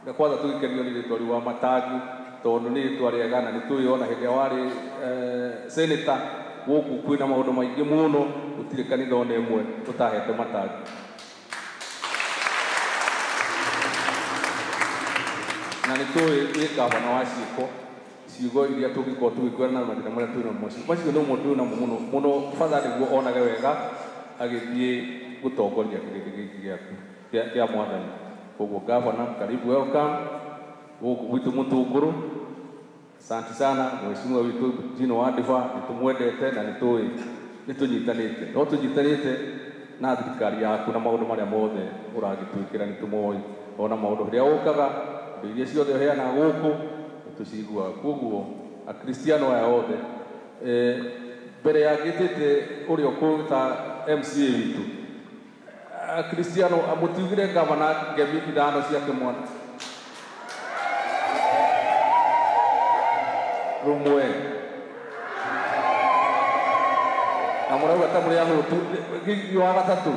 na kwanza tũgĩkenio nĩ rĩtwa rĩu wa Matangi tondũ nĩ rĩtwa rĩega, na nĩ tũĩ ona hĩndĩ ĩrĩa warĩ senator gũkũ kwĩna maũndũ maingĩ mũno, gũtirĩ kanitha ona ĩmwe ũtahete matangi. Na nĩ tũĩ wĩ gavana wa ciĩko, ciugo iria tũngĩkorwo tũgĩkwĩra na mathĩna marĩa twĩna namo macio no mo twĩ namo mũno mũno. Batha nĩguo onage wega agĩthiĩ gũtongoria kĩrĩndĩ gĩkĩ gĩaku kĩa mwathani. Koguo gavana, karibu, welcome gũkũ gwitũ Mũtũngũrũ. Asante sana mheshimiwa witũ Gino Wandiba, nĩtũmwendete na nĩtũĩ nĩtũnyitanĩte, no tũnyitanĩte na thirikari yaku na maũndũ marĩa mothe ũragĩtwĩkĩra nĩtũmoĩ, ona maũndũ rĩrĩa ũkaga indo iria ciothe ũheanaga gũkũ nĩtũciguaga. Koguo akristiano aya othe mbere ya ngĩtĩte ũrĩa ũkũta MCA witũ, akristiano mũtiugire gavana ngemi ithano ciake mwana rũmwe na mũrauga ta mũrĩ ahũtu wa gatatũ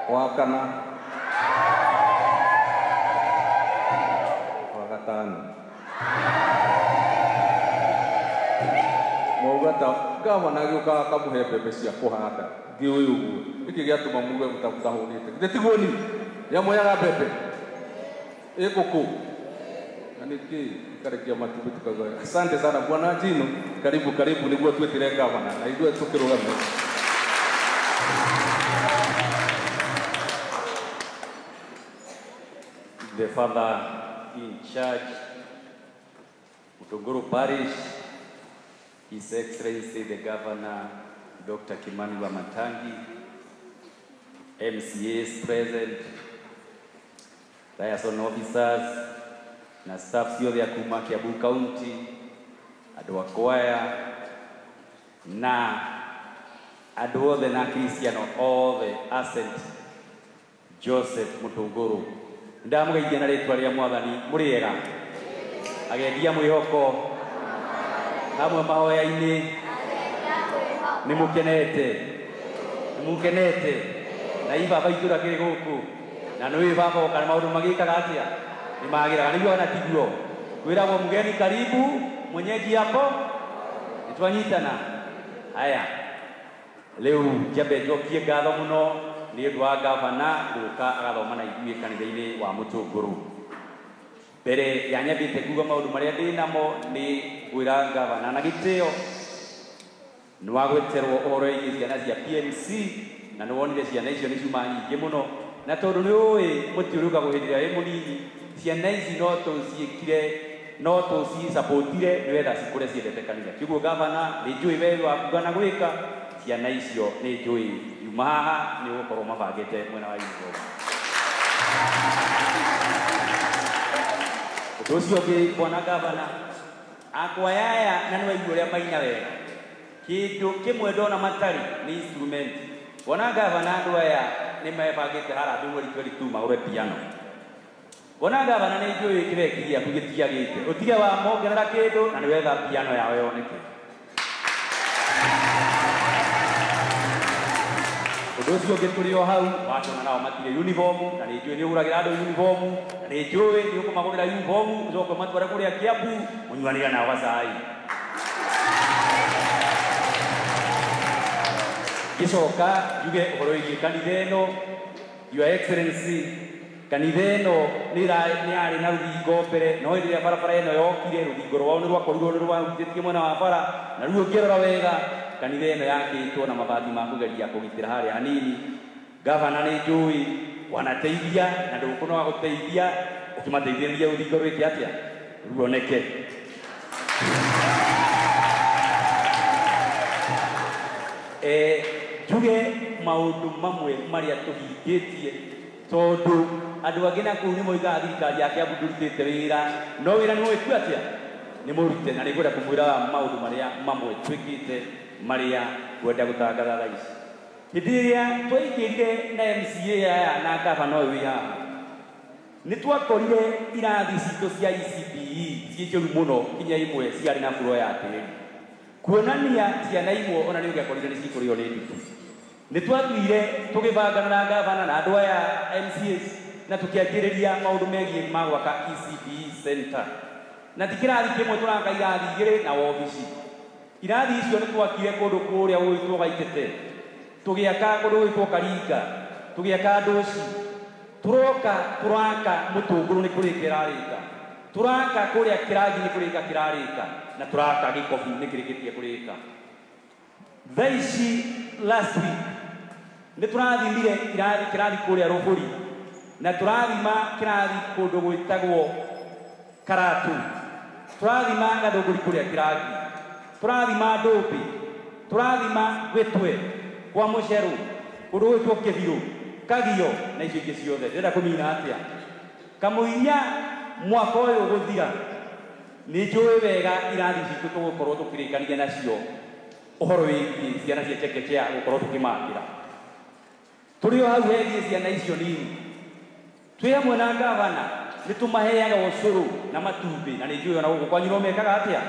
wa kana wa gatano mwauga ta gavana agĩũkaga akamũhe mbembe cia kũhanda ngĩũĩ ũguo nĩkĩ gĩatũma muge mũtahũnĩte githĩ tiguo ni nĩamũheaga mbembe ĩgũkũ na nĩkĩ ikarekia matumbĩ tukagaya. Asante sana bwana Gino, karibu karibu nĩguo twĩtĩre gavana na ithuĩ tũkĩrũgame. The father in charge, Mutunguru Parish, His Excellency the Governor, Dr. Kimani Wamatangi, MCAs present, liaison officers, na staff ciothe a kuma Kiambu County, andũ a kwaya, na andũ othe na Akristiano othe a St. Joseph Mutunguru. Ndamũgeithia na rĩtwa rĩa Mwathani mũrĩ ega, agendia mwĩhoko hamwe mahoya-inĩ, nĩmũkenete nĩmũkenete na i baba itũra kĩrĩ gũkũ na nĩũĩ baba oka maũndũ magĩkaga atĩa nĩmagĩraga nĩguo kana tiguo kwĩragwo mgeni karibu mwenyeji hapo nĩtwanyitana. Haya rĩu njambe njokie ngatho mũno nĩ ũndũ wa gavana gũka agathoma na ithuĩ kanitha-inĩ wa Mutunguru. Mbere ya nyambĩte kuga maũndũ marĩa ndĩ namo nĩ ngwĩra gavana na gĩtĩo nĩ wagweterwo ũhoro wĩgiĩ ciana cia PMC na nĩ wonire ciana icio nĩ ciuma nyingĩ mũno, na tondũ nĩ ũĩ mũtĩ ũrugagwo hĩndĩ ĩrĩa wĩ mũnini, ciana ici no tũciĩkire no tũcicapotire nĩgetha cikũre ciendete kanitha. Kĩguo gavana nĩ njũĩ we wakuga na gwĩka ciana icio nĩ njũĩ yuma haha nĩ ũgũkorwo mabangĩte mwena wa uniform. Ũndũ ũcio ũngĩ bwana gavana, akwaya aya na nĩ waigua ũrĩa maina wega, kĩndũ kĩmwe ndona matarĩ nĩ instrument. Bwana gavana andũ aya nĩ mebangĩte harambee mweri 22 magũre piano. Bwana gavana nĩ njũĩ kĩbeki gĩaku gĩtiagĩte, ũtige wa mongerera kĩndũ na nĩ wetha piano yao yoneke. Ũndũ ũcio ũngĩ tũrĩ o hau wakĩona nao matirĩ uniform, na nĩ njũĩ nĩ ũgũragĩra andũ uniform, na nĩ njũĩ nĩ ũkũmagũrĩra uniform ũcoke ũmatware kũrĩa Kiambu mũnyuanĩre nao gacai. Ngĩcoka njuge ũhoro wĩgiĩ kanitha ĩno, Your Excellency, kanitha ĩno nĩ yarĩ na rũthingo mbere, no hĩndĩ ĩrĩa barabara ĩno yokire rũthingo rwao nĩ rwakorirwo nĩ rwahutĩtie mwena wa bara, na rĩu ũngĩrora wega kanitha ĩno yakĩtwo na mabati ma kũgeria kũgitĩra harĩa hanini. Gavana nĩ njũĩ wanateithia na ndũkũnoga gũteithia ũkĩmateithĩrĩria rũthingo rwĩke atĩa ruoneke. Njuge maũndũ mamwe marĩa tũhingĩtie tondũ andũ angĩ na kũu nĩ moigaga thirikari ya Kiambu ndũrutĩte wĩra, no wĩra nĩ mũwĩku atĩa nĩ mũrute, na nĩngwenda kũmwĩra maũndũ marĩa mamwe twĩkĩte marĩa ngwenda gũtangatha thaa ici. Hĩndĩ ĩrĩa twaingĩrire na MCA aya na gavana ũyũ wĩ haha, nĩ twakorire irathi citũ cia ECPE ciĩ njũru mũno, nginya imwe ciarĩ na buro ya tĩri, kuonania ciana imwe ona nĩ ũngĩakorire nĩ cikũrĩo nĩ ndutu. Nĩ twathiire tũgĩbangana na gavana na andũ aya MCAs na tũkĩanjĩrĩria maũndũ megiĩ ma gwaka ECPE center, na ti kĩrathi kĩmwe tũraka irathi igĩrĩ na wobici. Irathi icio nĩ twakire kũndũ kũrĩa gũgwĩtwo Gaitete, tũgĩaka kũndũ gũgwĩtwo Karinga, tũgĩaka Ndũci, tũroka tũraka Mũtũngũrũ nĩ kũrĩka ĩrarĩka, tũraka kũrĩa Kĩrangi nĩ kũrĩka kĩrarĩka, na tũraka Gĩkobu nĩ kĩrĩkĩtie kũrĩka. Thaa ici last week nĩ tũrathimire kĩrathi kũrĩa Rũbũri Na tũrathima kĩrathi kũndũ gwĩtagwo Karatu, tũrathima Gathũngũri kũrĩa Kĩrangi, tũrathima Ndũmbi, tũrathima Gwĩtwe kwa Mũcerũ, kũndũ gwĩtwo Kĩbirũ, Kagio na icio ingĩ ciothe. Ndĩrenda kũmina atĩa? Kamũiria mwaka ũyũ gũthira nĩ njũĩ wega irathi citũ tũgũkorwo tũkĩrĩkania nacio ũhoro wĩgiĩ ciana cia chekechea gũkorwo tũkĩmakĩra. Tũrĩ o hau hegiĩ ciana icio nini, twĩ hamwe na gavana nĩ tũmaheaga ũcũrũ na matumbĩ, na nĩ njũĩ ona gũkũ kwanyu no mekaga atĩa,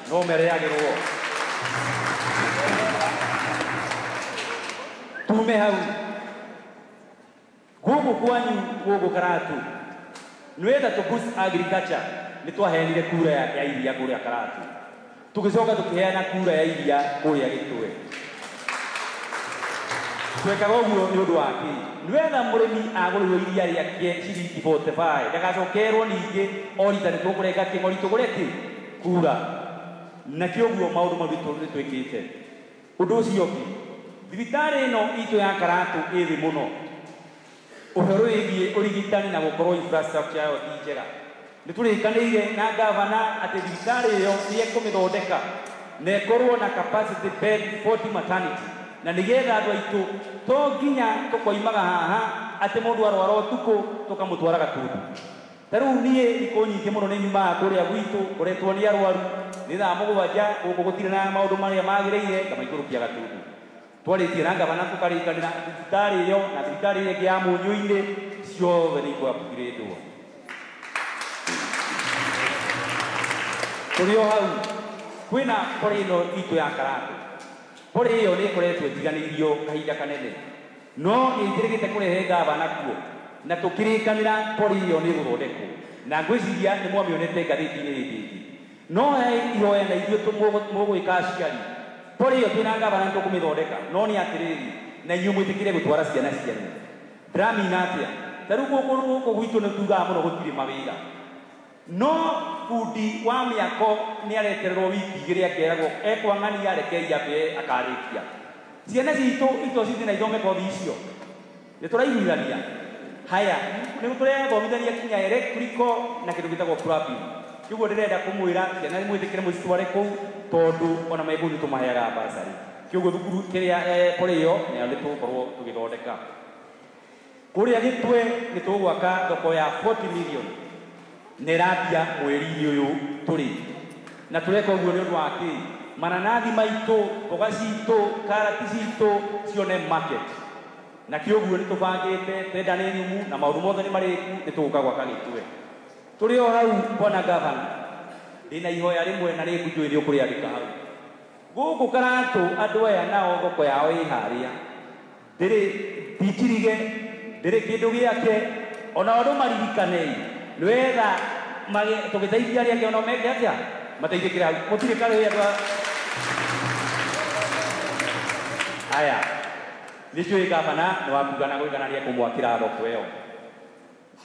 no mereagĩrwo. Tume hau gũkũ kwanyu gũkũ Karatu nĩwetha tũ boost agriculture, nĩ twaheanire kura ya iria kũrĩa Karatu, tũgĩcoka tũkĩheana kura ya iria kũrĩa Gĩtwe. Twekaga ũguo nĩ ũndũ wa kĩ? Nĩwetha mũrĩmi agũrĩrwo iria rĩake ciringi 45 ndagacokerwo ningĩ o rita nĩ tũkũrenga kĩng'ori tũgũre kĩ kura. Na kĩoguo maũndũ mau nĩ twĩkĩte. Ũndũ ũcio ũngĩ, thibitarĩ ĩno itũ ya Karatu ĩ thĩ mũno ũhoro wĩgiĩ ũrigitani na gũkorwo infrastructure yayo ti njega. Nĩ tũrĩkanĩire na gavana atĩ thibitarĩ ĩyo nĩ ekũmĩthondeka na ĩkorwo na capacity bed 40 maternity, na nĩgetha andũ aitũ to nginya tũkoimaga haha atĩ mũndũ arwara ũtukũ tũkamũtwara Gatundu. Ta rĩu niĩ thikũ nyingĩ mũno nĩ nyumaga kũrĩa gwitũ ngoretwo nĩ arwaru nĩ thaa 7 gũkũ gũtirĩ na maũndũ marĩa magĩrĩire ngamaikũrũkia Gatundu. Twarĩtie na gavana tũkarĩkanĩra thibitarĩ ĩyo na thibitarĩ ĩrĩa ĩngĩ ya Mũnyũ-inĩ ciothe nĩ ikũ-upgrade-wo. Tũrĩ o hau kwĩna pori ĩno itũ ya Karatu. Pori ĩyo nĩ ĩkoretwo ĩtiganĩirio kahinda kanene, no nĩ ĩtĩrĩgĩte kũrehe gavana kuo na tũkĩrĩkanĩra pori ĩyo nĩ ĩgũthondekwo, na ngwĩciria nĩ mwamĩonete ngathĩti-inĩ hĩndĩ ĩngĩ. No he ihoya na ithuĩ mũgwĩka aciari, pori ĩyo twĩna gavana nĩ tũkũmĩthondeka, no nĩ atĩrĩrĩ, na inyuĩ mwĩtĩkĩre gũtwara ciana cianyu. Ndĩramina atĩa? Ta rĩu gũkũ gwitũ nĩ tugaga mũno gũtirĩ mawĩra, no bundi wa mĩako nĩ aretererwo wiki igĩrĩ akeragwo ekwang'ania rekei ambe akarĩkia. Ciana citũ ito cithiĩ na ithome kothi icio, nĩ tũraiguithania. Haya, nĩ tũrethomithania kinya electrical na kĩndũ gĩtagwo plumbing. Kĩguo ndĩrenda kũmwĩra ciana mwĩtĩkĩre mũcitware kũu, tondũ ona me kũu nĩ tũmaheaga bursary. Kĩguo thukuru kĩrĩa pori ĩyo nayo nĩ tũgũkorwo tũgĩthondeka. Kũrĩa Gĩtwe nĩ tũgwaka thoko ya 40 million na ĩrambia mweri-inĩ ũyũ tũrĩ, na tũreka ũguo nĩ ũndũ wa kĩ? Mananathi maitũ, mboga citũ, karati citũ cione market. Na kĩoguo nĩ tũbangĩte tenda nĩ nyumu na maũndũ mothe nĩ marĩku, nĩ tũgũka gwaka Gĩtwe. Tũrĩ o hau bwana gavana, ndĩna ihoya rĩmwe na rĩngĩ njũĩ nĩ ũkũrĩandĩka hau. Gũkũ Karatu andũ aya nao thoko yao ĩ harĩa, ndĩrĩ ndinjirige, ndĩrĩ kĩndũ gĩake, ona andũ maririkanei nĩwetha tũgĩteithia arĩa angĩ ona meke atĩa mateithĩkĩre hau. Gũtirĩ karĩ andũ aya nĩ njũĩ gavana nĩ wakuga na gwĩka na nĩ ekũmwakĩra thoko ĩyo.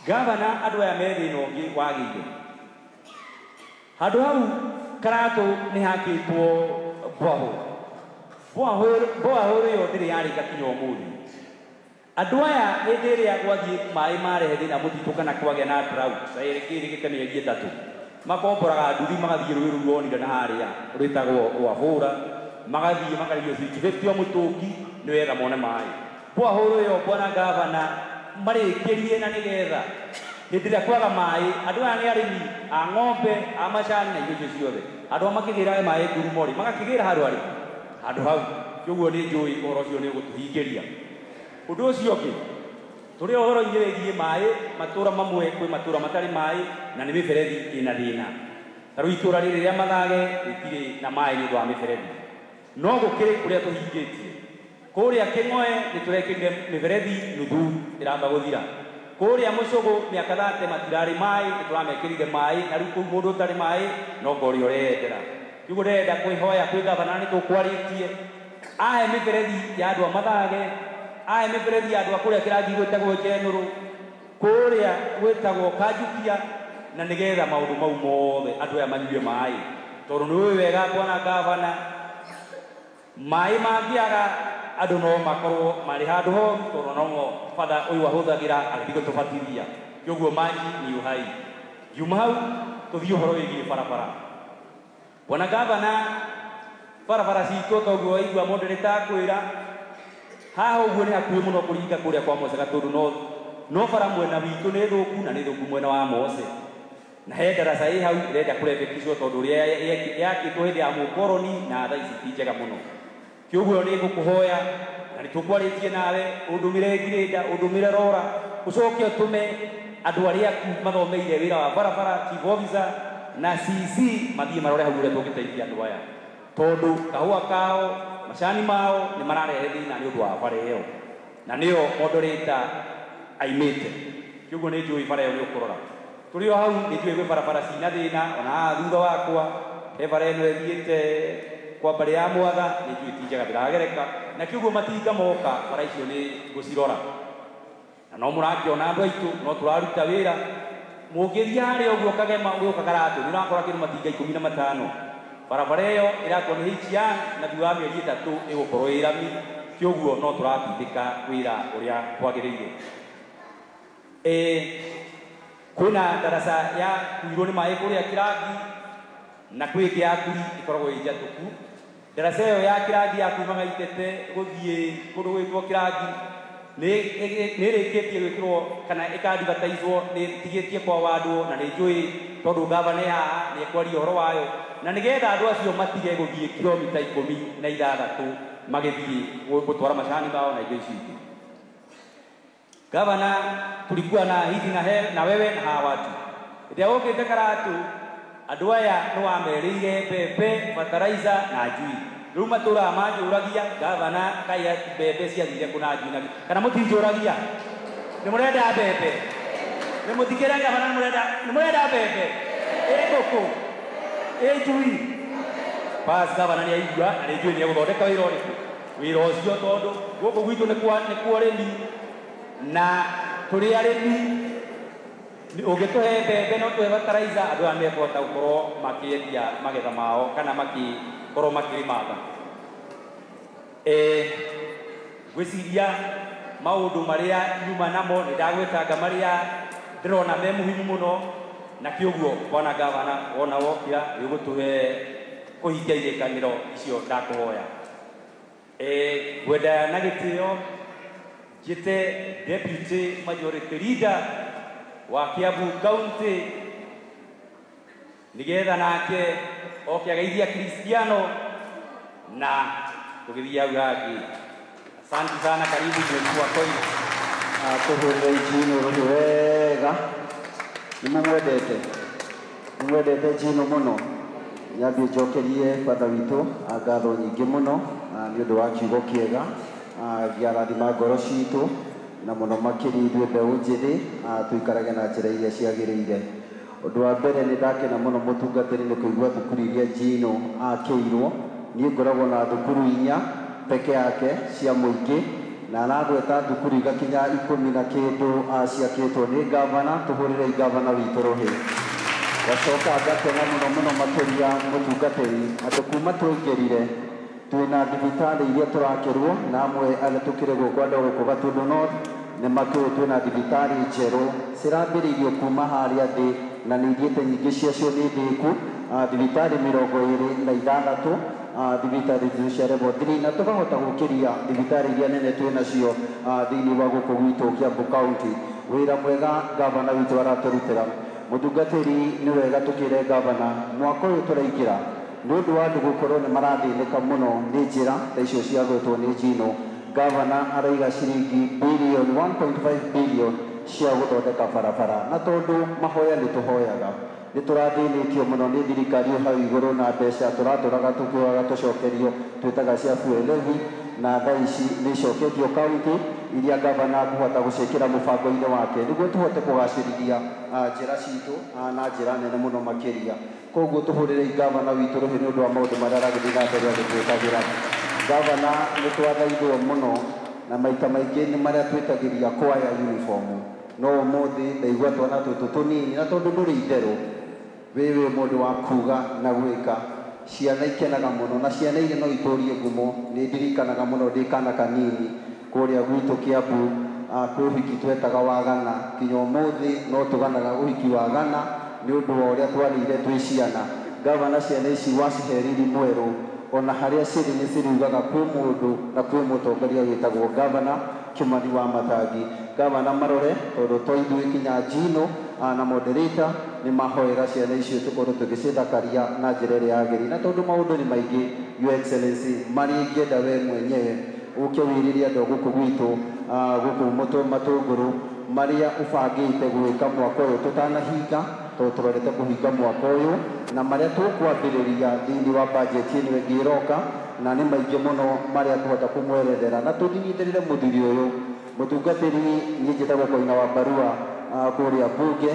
Gavana andũ aya me thĩna ũngĩ wagĩire handũ hau Karatu nĩ hakĩtwo mbwahũ. Mbwahũ ĩyo ndĩrĩ yarĩka kinya ũmũthĩ. Andũ aya hĩndĩ ĩrĩa gwathiĩ maĩ marehe thĩna mũtitũ kana kwagĩa na drought, ta ĩrĩkĩte mĩeri 3, makomboraga nduthi magathiĩ rũĩ rũu ronire na harĩa rwĩtagwo rwa Hũra, magathiĩ makarĩhio ciringi 50 o mũtũngi nĩwetha mone maĩ. Mbwahũ ĩyo bwana gavana marĩkĩrie na nĩgetha hĩndĩ ĩrĩa kwaga maĩ, andũ aya nĩ arĩmi a ng'ombe, a macani na indo icio ciothe. Andũ aya makĩgĩra maĩ ngurumo rĩ, magakĩgĩra handũ harĩkũ? Handũ hau. Kĩoguo nĩ njũĩ ũhoro ũcio nĩ ũgũtũhingĩria. Ũndũ ũcio ũngĩ, tũrĩ ũhoro-inĩ wĩgiĩ maĩ, matũra mamwe kwĩ matũra matarĩ maĩ na nĩ mĩberethi ĩna thĩna. Ta rĩu itũra rĩrĩ rĩa Mathage rĩtirĩ na maĩ nĩ ũndũ wa mĩberethi, no gũkĩrĩ kũrĩa tũhingĩtie. Kũrĩa Kĩng'oe nĩ tũrekĩrire mĩberethi nuthu ĩramba gũthira. Kũrĩa Mũcũgũ mĩaka 30 matirarĩ maĩ, nĩ tũramekĩrire maĩ, na rĩu kũu mũndũ ũtarĩ maĩ no ngori ũreyendera. Kĩguo ndĩrenda kwĩhoya kwĩ gavana nĩ tũkwarĩtie ahe mĩberethi ya andũ a Mathage, ahe mĩberethi ya andũ a kũrĩa kĩrangi gwĩtagwo Njenũrũ, kũrĩa gwĩtagwo Kanjukia, na nĩgetha maũndũ mau mothe andũ aya manyue maĩ. Tondũ nĩ ũĩ wega bwana gavana, maĩ mangĩaga andũ no makorwo marĩ handũ horu tondũ nomo batha ũyũ ahũthagĩra agĩthiĩ gũtũbatithia. Kĩoguo maji ni uhai. Ngiuma hau tũthiĩ ũhoro wĩgiĩ barabara. Bwana gavana, barabara citũ toguo waigua moderator akwĩra haha ũguo nĩ hakuhĩ mũno kũringa kũrĩa kwa Mose Gatũndũ, no bara mwena witũ nĩ thũku na nĩ thũku mwena wa Mose. Na he ndaraca ĩ hau ĩrenda kũrebekicwo tondũ ũrĩa yakĩtwo hĩndĩ ya mũkoroni na thaa ici ti njega mũno. Kĩoguo nĩ ngũkũhoya na nĩ tũkwarĩtie nawe ũndũmĩre ngirĩnda, ũndũmĩre rora, ũcoke ũtũme andũ arĩa aku mathomeire wĩra wa barabara, chief officer na CC mathiĩ marore hau ũrĩa tũngĩteithia andũ aya, tondũ kahũa kao macani mao nĩ mararehe thĩna nĩ ũndũ wa bara ĩyo, na nĩyo moderator aimĩte. Kĩoguo nĩ njũĩ bara ĩyo nĩ ũkũrora. Tũrĩ o hau nĩ njũĩ gwĩ barabara cina thĩna, ona haha thutha wakwa he bara ĩno ĩthiĩte kwa mbarĩ ya Mwatha, nĩ njũĩ ti njega ndĩragereka, na kĩoguo matinga moka bara icio nĩ ngũcirora. Na no mũrakĩona andũ aitũ no tũraruta wĩra. Mũngĩthiĩ harĩa ũguo Kagema ũgĩũka Karatũ nĩ ũrakora kĩndũ matinga 15. Barabara ĩyo ĩrakwo nĩ HN na thutha wa mĩeri 3 ĩgũkorwo ĩ rami. Kĩoguo no tũratindĩka wĩra ũrĩa kwagĩrĩire. Kwĩna ndaraca ya kuirwo nĩ maĩ kũrĩa Kĩrangi na kwĩ ĩngĩ ya Kuri ĩkoragwo ĩ njatũku. Ndaraca ĩyo ya Kĩrangi ya kuma Ng'aitete gũthiĩ kũndũ gwĩtwo Kĩrangi nĩ ĩrĩkĩtie gwĩkĩrwo kana ĩka-advertise-wo, nĩ ĩtigĩtie kwa wandwo na nĩ njũĩ tondũ gavana e haha nĩ ekwaria ũhoro wayo, na nĩgetha andũ acio matige gũthiĩ kilomita 16 magĩthiĩ gũtwara macani mao na indo icio ingĩ. Gavana, tulikuwa na ahidi na wewe na hawa watu. Hĩndĩ ĩrĩa ũkĩte Karatu, andũ aya nĩ wamerĩire mbembe, fertilizer na njui. Rĩu matũraga manjũragia, gavana, kaĩ mbembe ciathire kũ na njui na kana mũtinjũragia? Nĩ mũrenda mbembe? Nĩ mũtikĩre gavana, nĩ mũrenda mbembe? Ĩ ngũkũ? Ĩ njui? Bas, gavana nĩ aigua na nĩ njũĩ nĩ egũthondeka wĩra ũrĩkũ. Wĩra ũcio tondũ gũkũ gwitũ nĩ kwa ũrĩmi na tũrĩ arĩmi, ũngĩtũhe mbembe no tũhe fertilizer, andũ aya nĩmekũhota gũkorwo makĩendia magetha mao kana makĩkorwo makĩrĩmanga. Ngwĩciria maũndũ marĩa nyuma namo nĩ ndagwĩtanga marĩa ndĩrona me muhimu mũno, na kĩoguo bwana gavana wona wokĩra nĩ ũgũtũhe kũhingia irĩkanĩro icio ndakũhoya. Ngwenda na gĩtĩo njĩte deputy majority leader wa Kiambu County nĩgetha nake oke ageithia Kristiano na tũgĩthiĩ hau hangĩ. Asante sana, karibu Mheshimiwa Koina. Tũhũrĩre Njino rũhĩ wega. Nĩ mũmwendete? Nĩ mwendete Njino mũno? Nyambie njokerie batha witũ ngatho nyingĩ mũno nĩ ũndũ wa kiugo kĩega gĩarathima ngoro citũ na mũno makĩria ithuĩ mbeũ njĩthĩ tũikarage na njĩra iria ciagĩrĩire. Ũndũ wa mbere nĩ ndakena mũno mũtungatĩri nĩ kũigua thukuru iria Njino akĩirwo. Niĩ ngoragwo na thukuru 4 peke yake cia mũingĩ na aragweta thukuru igakinya 10 na kĩndũ ciakĩtwo nĩ gavana. Tũhũrĩrei gavana witũ rũhĩ. Gacoka ngakena mũno mũno makĩria mũtungatĩri atĩ kuma twaingĩrire twĩna thibitarĩ iria tũrakĩrwo na amwe arĩa tũkĩrĩ gũkũ andũ gũkũ Gatundu North nĩ makĩũĩ twĩna thibitarĩ njerũ cirambĩrĩirio kuma harĩa thĩ na nĩ ithiĩte nyingĩ ciacio nĩ thĩku, thibitarĩ 26, thibitarĩ cia level 3 na tũkahota gũkĩria thibitarĩ iria nene twĩ nacio thĩinĩ wa gũkũ gwitũ Kiambu County. Wĩra mwega gavana witũ aratũrutĩra. Mũtungatĩri, nĩ wega tũkĩre gavana mwaka ũyũ tũraingĩra nĩ ũndũ wa andũ gũkorwo nĩ marathĩnĩka mũno nĩ njĩra ta icio ciagwetwo nĩ Njino. Gavana araiga ciringi bilioni 1.5 billion cia gũthondeka barabara, na tondũ mahoya nĩ tũhoyaga nĩ tũrathĩnĩtio mũno nĩ thirikari hau igũrũ na mbeca tũratũraga tũkĩoyaga tũcokerio twĩtaga cia fuel levy, na thaa ici nĩ icoketio county iria gavana akũhota gũciĩkĩra mũbango-inĩ wake nĩguo tũhote kũgacĩrithia njĩra citũ na njĩra nene mũno makĩria. Koguo tũhũrĩrei gavana witũ rũhĩ nĩ ũndũ wa maũndũ marĩa aragĩthiĩ na mbere agĩtwĩkagĩra. Gavana nĩ twathaithwo mũno na maita maingĩ nĩ marĩa twĩtagĩria kwaya uniform, no ũmũthĩ ndaigua twana tũtũ tũnini, na tondũ ndũrĩ itherũ wĩ mũndũ wa kuga na gwĩka, Ciana ikenaga mũno na ciana iria no itũrie ngumo. Nĩ ndirikanaga mũno ndĩ kana kanini kũrĩa gwitũ Kiambu, kwĩ ũhiki twetaga wa gana. Nginya ũmũthĩ no tũganaga ũhiki wa gana nĩ ũndũ wa ũrĩa twarĩire twĩ ciana. Gavana, ciana ici wacihe riri mwerũ, ona harĩa cirĩ nĩ ciriugaga kwĩ mũndũ na kwĩ mũtongoria wĩtagwo Gavana Kimani wa Matangi. Gavana, marore tondũ to ithuĩ, kinya Njino na moderator nĩ mahoera ciana icio tũkorwo tũgĩcithakaria na njĩra ĩrĩa yagĩrĩire. Na tondũ maũndũ nĩ maingĩ, Your Excellency, marĩa ingĩenda we mwenyewe ũke wĩrĩre andũ gũkũ gwitũ, gũkũ Matũngũrũ, marĩa ũbangĩte gwĩka mwaka ũyũ tũtanahinga, tondũ tũrorete kũhinga mwaka ũyũ, na marĩa tũkwambĩrĩria thĩinĩ wa budget ĩno ĩngĩ ĩroka, na nĩ maingĩ mũno marĩa tũhota kũmwerethera. Na tũnyitĩrĩre mũthuri ũyũ mũtungatĩri. Niĩ njĩtagwo Koina wa Barua, kũrĩa bunge,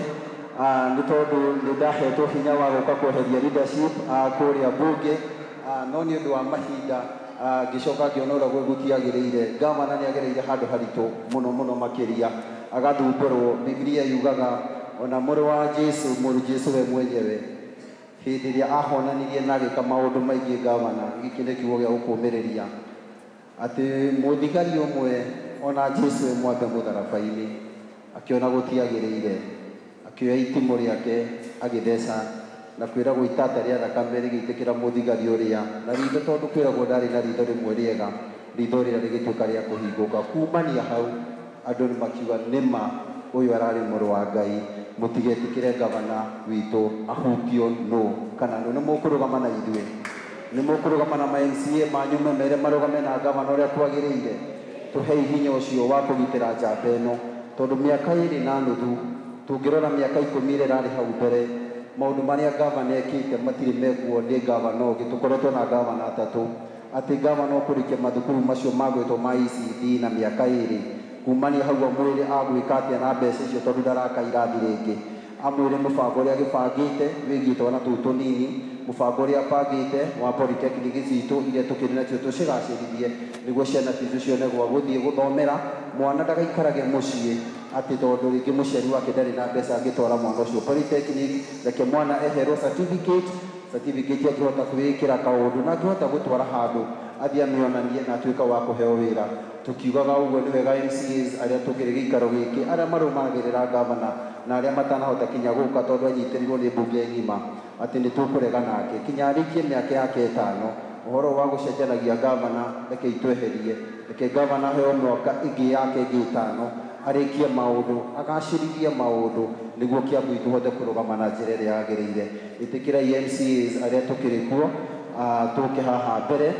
nĩ tondũ nĩ ndahetwo hinya wa gũka kweheria leadership kũrĩa bunge, no nĩ ũndũ wa mahinda, ngĩcoka ngĩona ũrĩa gũtiagĩrĩire. Gavana nĩ agereire handũ haritũ mũno mũno makĩria, agathumbũrwo. Bibilia yugaga ona mũrũ wa Jesu, mũrũ Jesu we mwenyewe, hĩndĩ ĩrĩa ahonanirie na agĩka maũndũ maingĩ. Gavana, gĩkĩ nĩ kiugo gĩa gũkũmĩrĩria atĩ mũthigari ũmwe ona Jesu e mwambe mũtharaba-inĩ akĩona gũtiagĩrĩire, akĩoya itimũ rĩake agĩtheca, na kwĩragwo itata rĩa thakame rĩgĩitĩkĩra mũthigari ũrĩa na ritho, tondũ kwĩragwo ndarĩ na ritho rĩmwe rĩega, ritho rĩrĩa rĩgĩtuĩka rĩa kũhingũka. Kumania hau andũ nĩ makiuga nĩma ũyũ ararĩ mũrũ wa Ngai. Mũtigetĩkĩre gavana witũ ahutio nũ kana nũ. Nĩ mũkũrũgama na ithuĩ, nĩ mũkũrũgama na ma MCA manyu, memere marũgame na gavana ũrĩa kwagĩrĩire. Tũhei hinya ũcio wa kũgitĩra njamba ĩno, tondũ mĩaka 2.5, tũngĩrora mĩaka 10 ĩrĩa ĩrarĩ hau mbere, maũndũ marĩa gavana ekĩte matirĩ mekuo nĩ gavana ũngĩ. Tũkoretwo na gavana atatũ. Atĩ gavana ũkũrĩkia mathukuru macio magwĩtwo ma ECD na mĩaka 2, kumania hau amwĩre agwĩka atĩa na mbeca icio, tondũ ndaraka irathi rĩngĩ. Amwĩre mũbango ũrĩa agĩbangĩte wĩgiĩ twana tũu tũnini, mũbango ũrĩa abangĩte wa polytechnic citũ iria tũkĩrĩ nacio, tũcigacĩrithie nĩguo ciana citũ cione gwa gũthiĩ gũthomera. Mwana ndagaikarage mũciĩ atĩ tondũ rĩngĩ mũciari wake ndarĩ na mbeca angĩtwara mwana ũcio polytechnic. Reke mwana eherwo certificate. Certificate angĩhota kwĩĩkĩra kaũndũ na angĩhota gũtwara handũ athiĩ amĩonanie na atuĩka wa kũheo wĩra. Tukiugaga ũguo nĩ wega MCAs arĩa tũkĩrĩ gĩikaro gĩkĩ, arĩa marũmagĩrĩra gavana na arĩa matanahota kinya gũka tondũ anyitĩrĩirwo nĩ mbunge ng'ima, atĩ nĩ tũkũrega nake kinya arĩkie mĩaka yake 5. Ũhoro wa gũcenjanagia gavana reke itweherie. Reke gavana aheo mwaka ĩngĩ yake ĩngĩ 5, arĩkie maũndũ, agacĩrithie maũndũ nĩguo Kiambu tũhote kũrũgama na njĩra ĩrĩa yagĩrĩire. Ĩtĩkĩrai MCAs arĩa tũkĩrĩ kuo, tũke haha mbere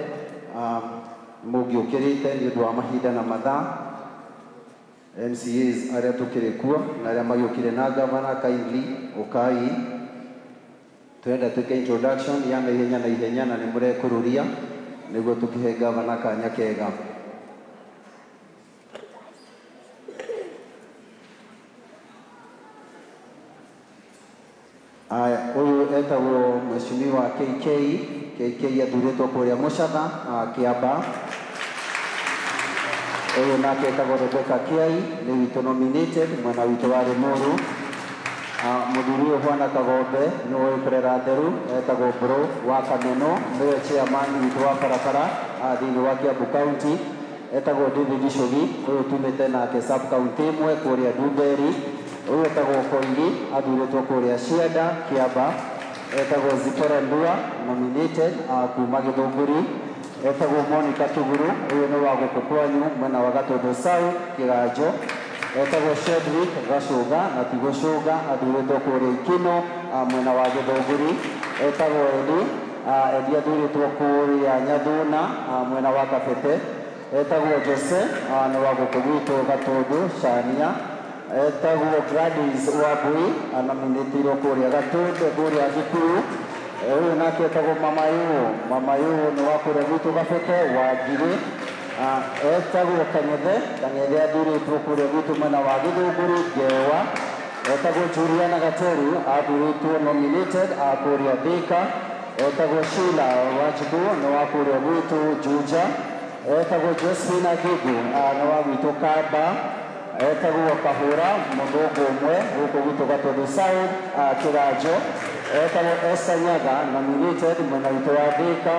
mũngĩũkĩrĩte nĩ ũndũ wa mahinda na mathaa. MCAs arĩa tũkĩrĩ kuo na arĩa magĩũkire na gavana, kindly ũkai, twenda twĩke introduction ya naihenya na ihenya, na nĩ mũrekũrũria nĩguo tũkĩhe gavana kanya kega. Aya, ũyũ etagwo Mheshimiwa KK. KK athurĩtwo kũrĩa Mũcatha, Kĩamba. Ũyũ nake etagwo Rebecca Kiai, nĩ witũ nominated mwena witũ wa Limuru. Mũthuri ũyũ ũhuana kagombe nĩ ũĩ kũrera theru, etagwo Bro wa Kameno, nĩwe chairman witũ wa barabara thĩinĩ wa Kiambu County. Etagwo David Icogi, ũyũ tumĩte nake sub county ĩmwe kũrĩa Ndumberi. Ũyũ etagwo Koigi, athurĩtwo kũrĩa Cianda, Kĩamba. Etagwo Zipora Ndua, nominated kuma Gĩthũngũri. Etagwo Monica Tuguru, ũyũ nĩ wa gũkũ kwanyu mwena wa Gatũndũ South, Kĩganjo. Etagwo Shedrick Gacũga na ti Gũcũga, athurĩtwo kũrĩa Ikino, mwena wa Gĩthũngũri. Etagwo Edi, Edi athurĩtwo kũrĩa Nyathuna, mwena wa Kabete. Etagwo Jose, nĩ wa gũkũ gwitũ Gatũndũ Cania. Etagwo Gladys Wambui, anominĩtirwo kũrĩa Gatũndũ, kũrĩa Gĩkuyu. Ũyũ nake etagwo Mama Yũ. Mama Yũ nĩ wa kũrĩa gwitũ Gabete wa Ngigĩ. Etagwo Kang'ethe. Kang'ethe athurĩtwo kũrĩa gwitũ mwena wa Gĩthũngũri, Ngewa. Etagwo Juliana Gateru, athurĩtwo nominated kũrĩa Thika. Etagwo Sheila Wanjikũ, nĩ wa kũrĩa gwitũ Juja. Etagwo Josephine Agigu, nĩ wa gwitũ Kamba. Etagwo Kahũra, mũthũngũ ũmwe gũkũ gwitũ Gatũndũ South, Kĩganjo. Etagwo Esther Nyaga nominated mwena witũ wa Thika.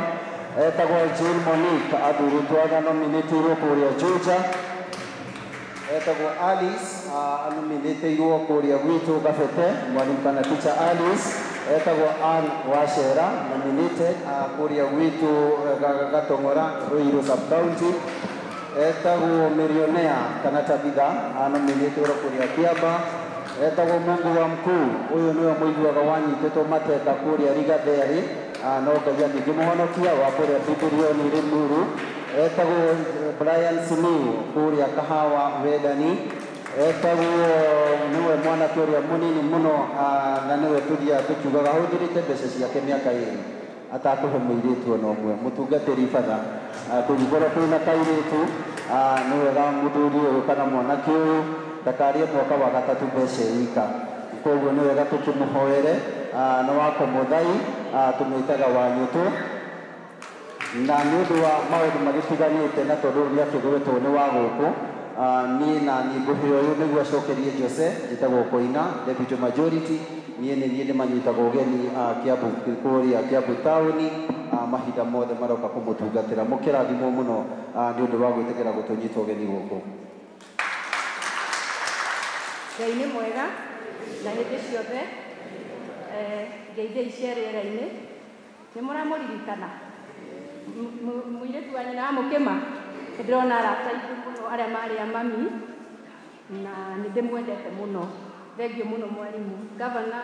Etagwo Jane Monique athurĩtwo nominĩtĩirwo kũrĩa Juja. Etagwo Alice anominĩtĩirwo kũrĩa gwitũ Gabete, mwalimu kana teacher Alice. Etagwo Ann Wachera nominated kũrĩa gwitũ Gatong'ora, Ruiru sub county. Etagwo Millionaire kana Tabitha anominĩtĩirwo kũrĩa Kiamba. Etagwo Mungu wa Mkuu, ũyũ nĩwe mũiguaga wanyitĩtwo mateka kũrĩa Rigatheri, no Ngai akĩngĩmũhonokia wa kũrĩa Bibirioni Limuru. Etagwo Brian Simiu kũrĩa Kahawa Wendani. Etagwo nĩwe mwanake ũrĩa mũnini mũno, na nĩwe tũthiaga tũkiugaga ahũthĩrĩte mbeca ciake mĩaka 2 atakũhe mũirĩtu ona ũmwe. Mũtungatĩri batha, kũngĩkorwo kwĩna kairĩtu, nĩ wega mũthuri ũyũ kana mwanake ũyũ ndakarie mwaka wa gatatũ mbeca ika. Koguo nĩ wega tũkĩmũhoere. Nĩ wako Mũthai, tũmwĩtaga Wanyũtũ, na nĩ ũndũ wa maũndũ magĩtiganĩte, na tondũ nĩ akĩgwetwo nĩ wa gũkũ, niĩ na niĩ ngũhe ũyũ nĩguo acokerie Jose. Njĩtagwo Koina, deputy majority. Niĩ nĩ niĩ ndĩmanyitaga ũgeni Kiambu, kũrĩa Kiambu taũni, mahinda mothe maroka kũmũtungatĩra. Mũkĩrathimwo mũno nĩ ũndũ wa gwĩtĩkĩra gũtũnyita ũgeni gũkũ. Ngai nĩ mwega na hĩndĩ ciothe. Ngeithia cia rĩera-inĩ nĩ mũramũririkana mũirĩtu wa nyina wa Mũkĩma. Nĩ ndĩrona arata aingĩ mũno arĩa marĩ a mami, na nĩ ndĩmwendete mũno. Thengiũ mũno mwarimũ gavana,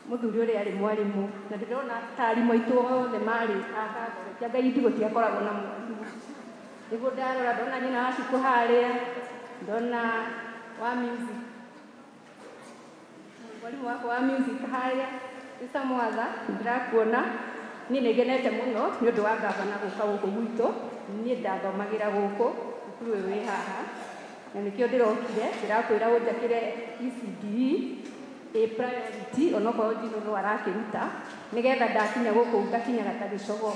mũthuri ũrĩa arĩ mwarimũ, na ndĩrona ta arimũ aitũ othe marĩ a Gathoreki. Ngai gũtiakoragwo na mwarimũ. Nĩguo ndarora ndona nyina wa Cukũ harĩa, ndona wa music, mwalimu wakwa wa music harĩa Mr. Mwatha, ndĩrakuona. Niĩ nĩ ngenete mũno nĩ ũndũ wa gavana gũka gũkũ gwitũ. Niĩ ndathomagĩra gũkũ thukuru ũyũ wĩ haha, na nĩkĩo ndĩrokire ndĩrakwĩra ũnjakĩre ECDE ĩ priority, onokorwo Njino no arakĩruta, nĩgetha ndakinya gũkũ ngakinyaga ta gĩcogo.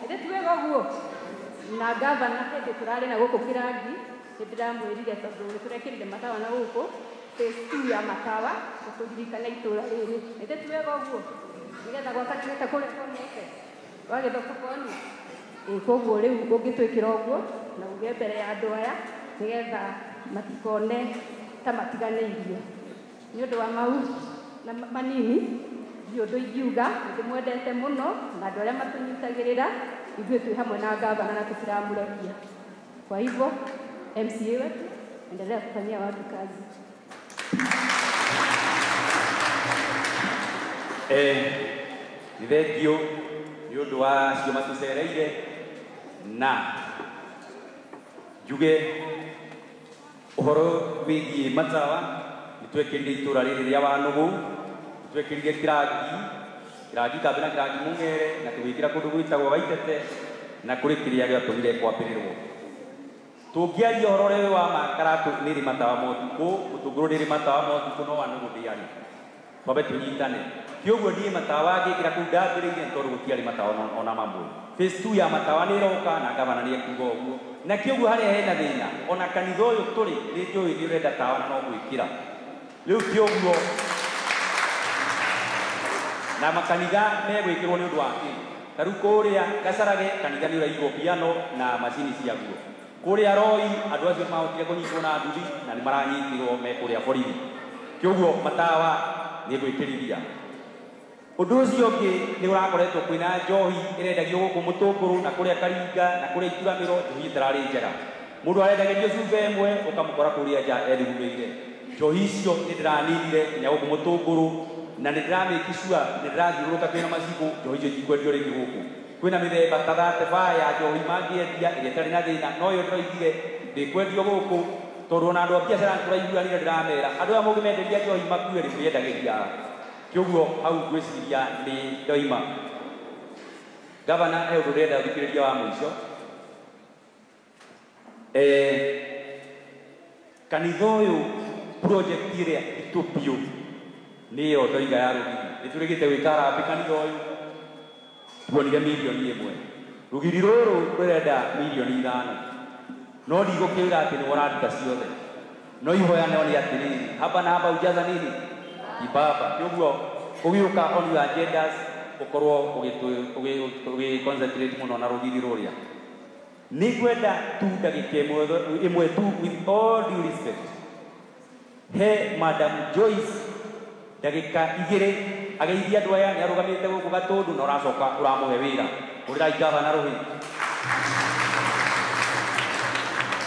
Ĩndĩ ti wega ũguo? Na gavana hĩndĩ tũrarĩ na gũkũ kĩrangi, nĩ ndĩramwĩrire tondũ nĩ tũrekĩrire matawa na gũkũ phase 2 ya matawa gũtũririkana itũra rĩrĩ. Ĩndĩ ti wega ũguo? Nĩgetha gwakanĩte kũrĩa konete wagĩthoko koni. Koguo rĩu ũngĩtwĩkĩra ũguo na uge mbere ya andũ aya nĩgetha matikone ta matiganĩirio. Nĩ ũndũ wa mau na manini ndirĩ ũndũ ingiuga, nĩndĩmwendete mũno na andũ arĩa matũnyitagĩrĩra ithuĩ twĩ hamwe na gavana na tũtiramũrekia. Kwa hivyo MCA wetu, endelea kufanyia watu kazi. Nĩ thengio nĩ ũndũ wa acio matũcereire, na njuge ũhoro wĩgiĩ matawa nĩ twekĩrire itũra rĩrĩ rĩa Wanũgũ, nĩ twekĩrire kĩrangi kambĩ na kĩrangi mũng'ere, na tũgĩkĩra kũndũ gwĩtagwo Waitete, na kũrĩ kĩrĩa gĩatũmire kwambĩrĩrwo. Tũngĩaria ũhoro ũrĩa wa ma, Karatũ nĩ ĩrĩ matawa ma ũtukũ, Mũtũngũrũ nĩ ĩrĩ matawa ma ũtukũ, no Wanũgũ ndĩarĩ. Twambe tũnyitane. Kĩoguo niĩ matawa ngĩkĩra kũu ndambĩrĩirie nĩ tondũ gũtiarĩ matawa ona mamwe. Phase 2 ya matawa nĩ ĩroka na gavana nĩ ekuga ũguo. Na kĩoguo harĩa hena thĩna, ona kanitha ũyũ tũrĩ nĩ njũĩ nĩ ũrenda tawa na no gwĩkĩra. Rĩu kĩoguo na makanitha megwĩkĩrwo nĩ ũndũ wa kĩ? Ta rĩu kũrĩa Gacarage kanitha nĩ ũraigwo piano na macini ciaguo. Kũrĩa Roi andũ acio mahotire kũnyitwo na nduthi na nĩ maranyitirwo me kũrĩa borithi. Kĩoguo matawa nĩ gwĩkĩrithia. Ũndũ ũcio ũngĩ nĩ ũrakoretwo kwĩna njohi ĩrendagio gũkũ Mũtũngũrũ na kũrĩa Karinga na kũrĩa Ituramĩro, njohi ĩtararĩ njega. Mũndũ arendagĩrio cuba ĩmwe ũkamũkora kũrĩa nja ethugumĩire. Njohi icio nĩ ndĩraninire nginya gũkũ Mũtũngũrũ, na nĩ ndĩramake sure nĩ ndĩrathiũrũrũka kwĩna macibũ, njohi icio itikwendio rĩngĩ gũkũ. Kwĩna mĩthemba ta 35 ya njohi mangĩendia ĩrĩa ĩtarĩ na thĩna, no ĩyo ndĩroigire ndĩkwendio gũkũ tondũ ona andũ a biacara nĩtũraiguanire, ndĩramera andũ aya mũngĩmenderia njohi makue rĩ mwĩendagĩria. Kĩoguo hau ngwĩciria nĩ ndoima. Gavana he ũndũ ndĩrenda ũthikĩrĩria wa mũico. Kanitha ũyũ project ĩrĩa nditũ biũ nĩyo ndoiga ya rũgiri. Nĩ tũrĩgĩte gwĩka harambĩ kanitha ũyũ, tuonire mirioni 1. Rũgiri rũrũ rũrenda mirioni 5. No ndigũkĩũra atĩ nĩwe ũraruta ciothe. No ihoya no nĩ atĩrĩrĩ, haba na haba hujaza nini? Kibaba. Kĩoguo Ũgĩũka on your agendas ũkorwo ũgĩ concentrate mũno na rũgiri rũrĩa. Nĩngwenda tu ndagĩka ĩmwe tu, with all due respect, he Madam Joyce ndagĩka igĩrĩ ageithia andũ aya. Nĩ arũgamĩte gũkũ Gatũndũ na ũracoka ũramũhe wĩra. Ũrĩrai gavana rũhĩ.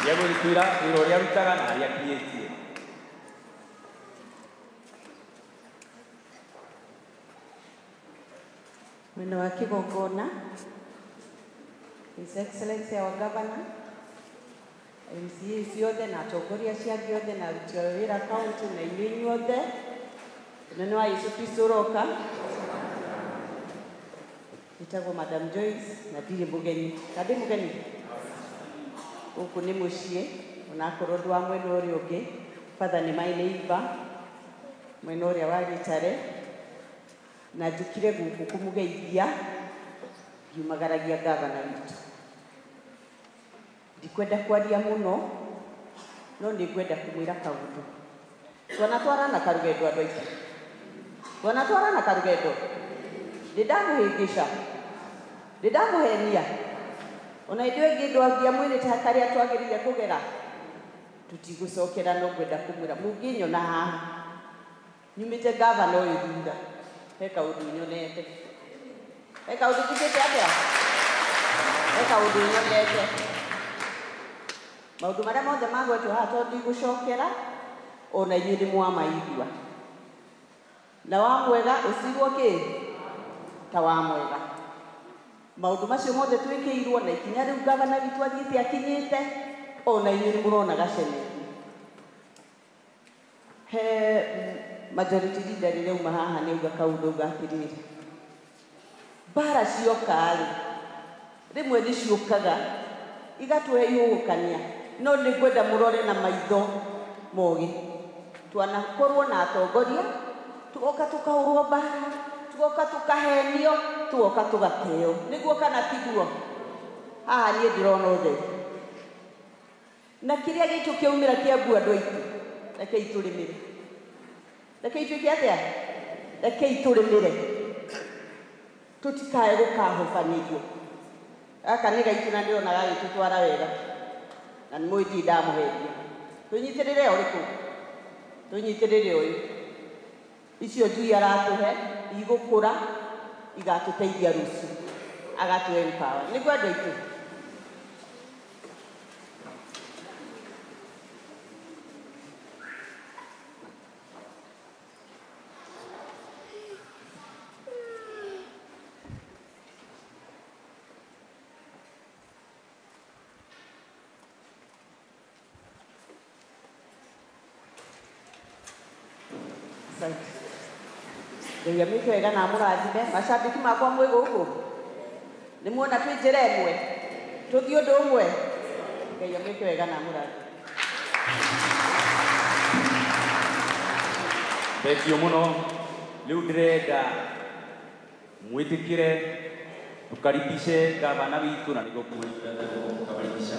Nĩegũgĩtwĩra wĩra ũrĩa arutaga na harĩa akinyĩtie. Mwena wa kigongona, His Excellency our Governor, MCA ciothe na atongoria acio angĩ othe na aruti a wĩra county na inyuĩ inyuothe, ũnene wa Yesu Kristo ũroka. Njĩtagwo Madam Joyce na ndirĩ mũgeni. Ka ndĩ mũgeni? Gũkũ nĩ mũciĩ, onakorwo ndĩ wa mwena ũrĩa ũngĩ. Father nĩ my neighbor, mwena ũrĩa wa Gĩtare. Na njũkire gũkũ kũmũgeithia ngiumagaragia gavana witũ. Ndikwenda kwaria mũno, no nĩ ngwenda kũmwĩra kaũndũ. Twanatwarana karũgendo andũ aitũ. Twanatwarana karũgendo. Ndĩ ndamũhĩngĩca. Ndĩ ndamũhenia. Ona hĩndĩ ĩyo ĩngĩ ndwangĩamwĩrĩte karĩa twagĩrĩire kũgera. Tũtigũcokera, no ngwenda kũmwĩra mũngĩnyona haha nyumĩte gavana ũyũ thutha, he kaũndũ nyonete. He kaũndũ njugĩte atĩa? He kaũndũ nyonete. Maũndũ marĩa mothe magwetwo haha tondũ ndigũcokera, ona inyuĩ nĩ mwamaigua. Na wa mwega ũcirwo kĩ? Ta wa mwega. Maũndũ macio mothe twĩkĩirwo na ikinya rĩu gavana witũ athiĩte akinyĩte, ona inyuĩ nĩ mũrona gacene. He majority leader rĩrĩa auma haha nĩ auga kaũndũ auga atĩrĩrĩ, mbara cioka-rĩ, rĩmwe nĩ ciũkaga igatũhe ihũgũkania, no nĩ ngwenda mũrore na maitho mogĩ. Twanakorwo na atongoria, tugoka tũkahũrwo mbara, tugoka tũkahenio, tugoka tũgateo. Nĩguo kana tiguo? Haha niĩ ndĩrona ũtheri. Na kĩrĩa gitũ kĩaumĩra Kĩambu andũ aitũ, rekei tũrĩmĩre. Rekei twĩke atĩa? Rekei tũrĩmĩre. Tũtikae gũkahobanĩrio. Gaka nĩ gaitũ na ndĩrona gagĩtũtwara wega. Na nĩ mũĩ ndirĩ ndamũhenia. Tũnyitĩrĩre ũrĩkũ? Tũnyitĩrĩre ũyũ. Icio njui aratũhe igũkũra igatũteithia rũciũ. Agatũ empower. Nĩguo andũ aitũ? Asante. Ngai amwĩke wega na amũrathime. Macambĩki makwa mwĩ gũkũ? Nĩ muona twĩ njĩra ĩmwe? Tũthiĩ ũndũ ũmwe? Ngai amwĩke wega na amũrathime. Thengio mũno. Rĩu ndĩrenda mwĩtĩkĩre tukaribishe gavana witũ na nĩguo kukaribisha.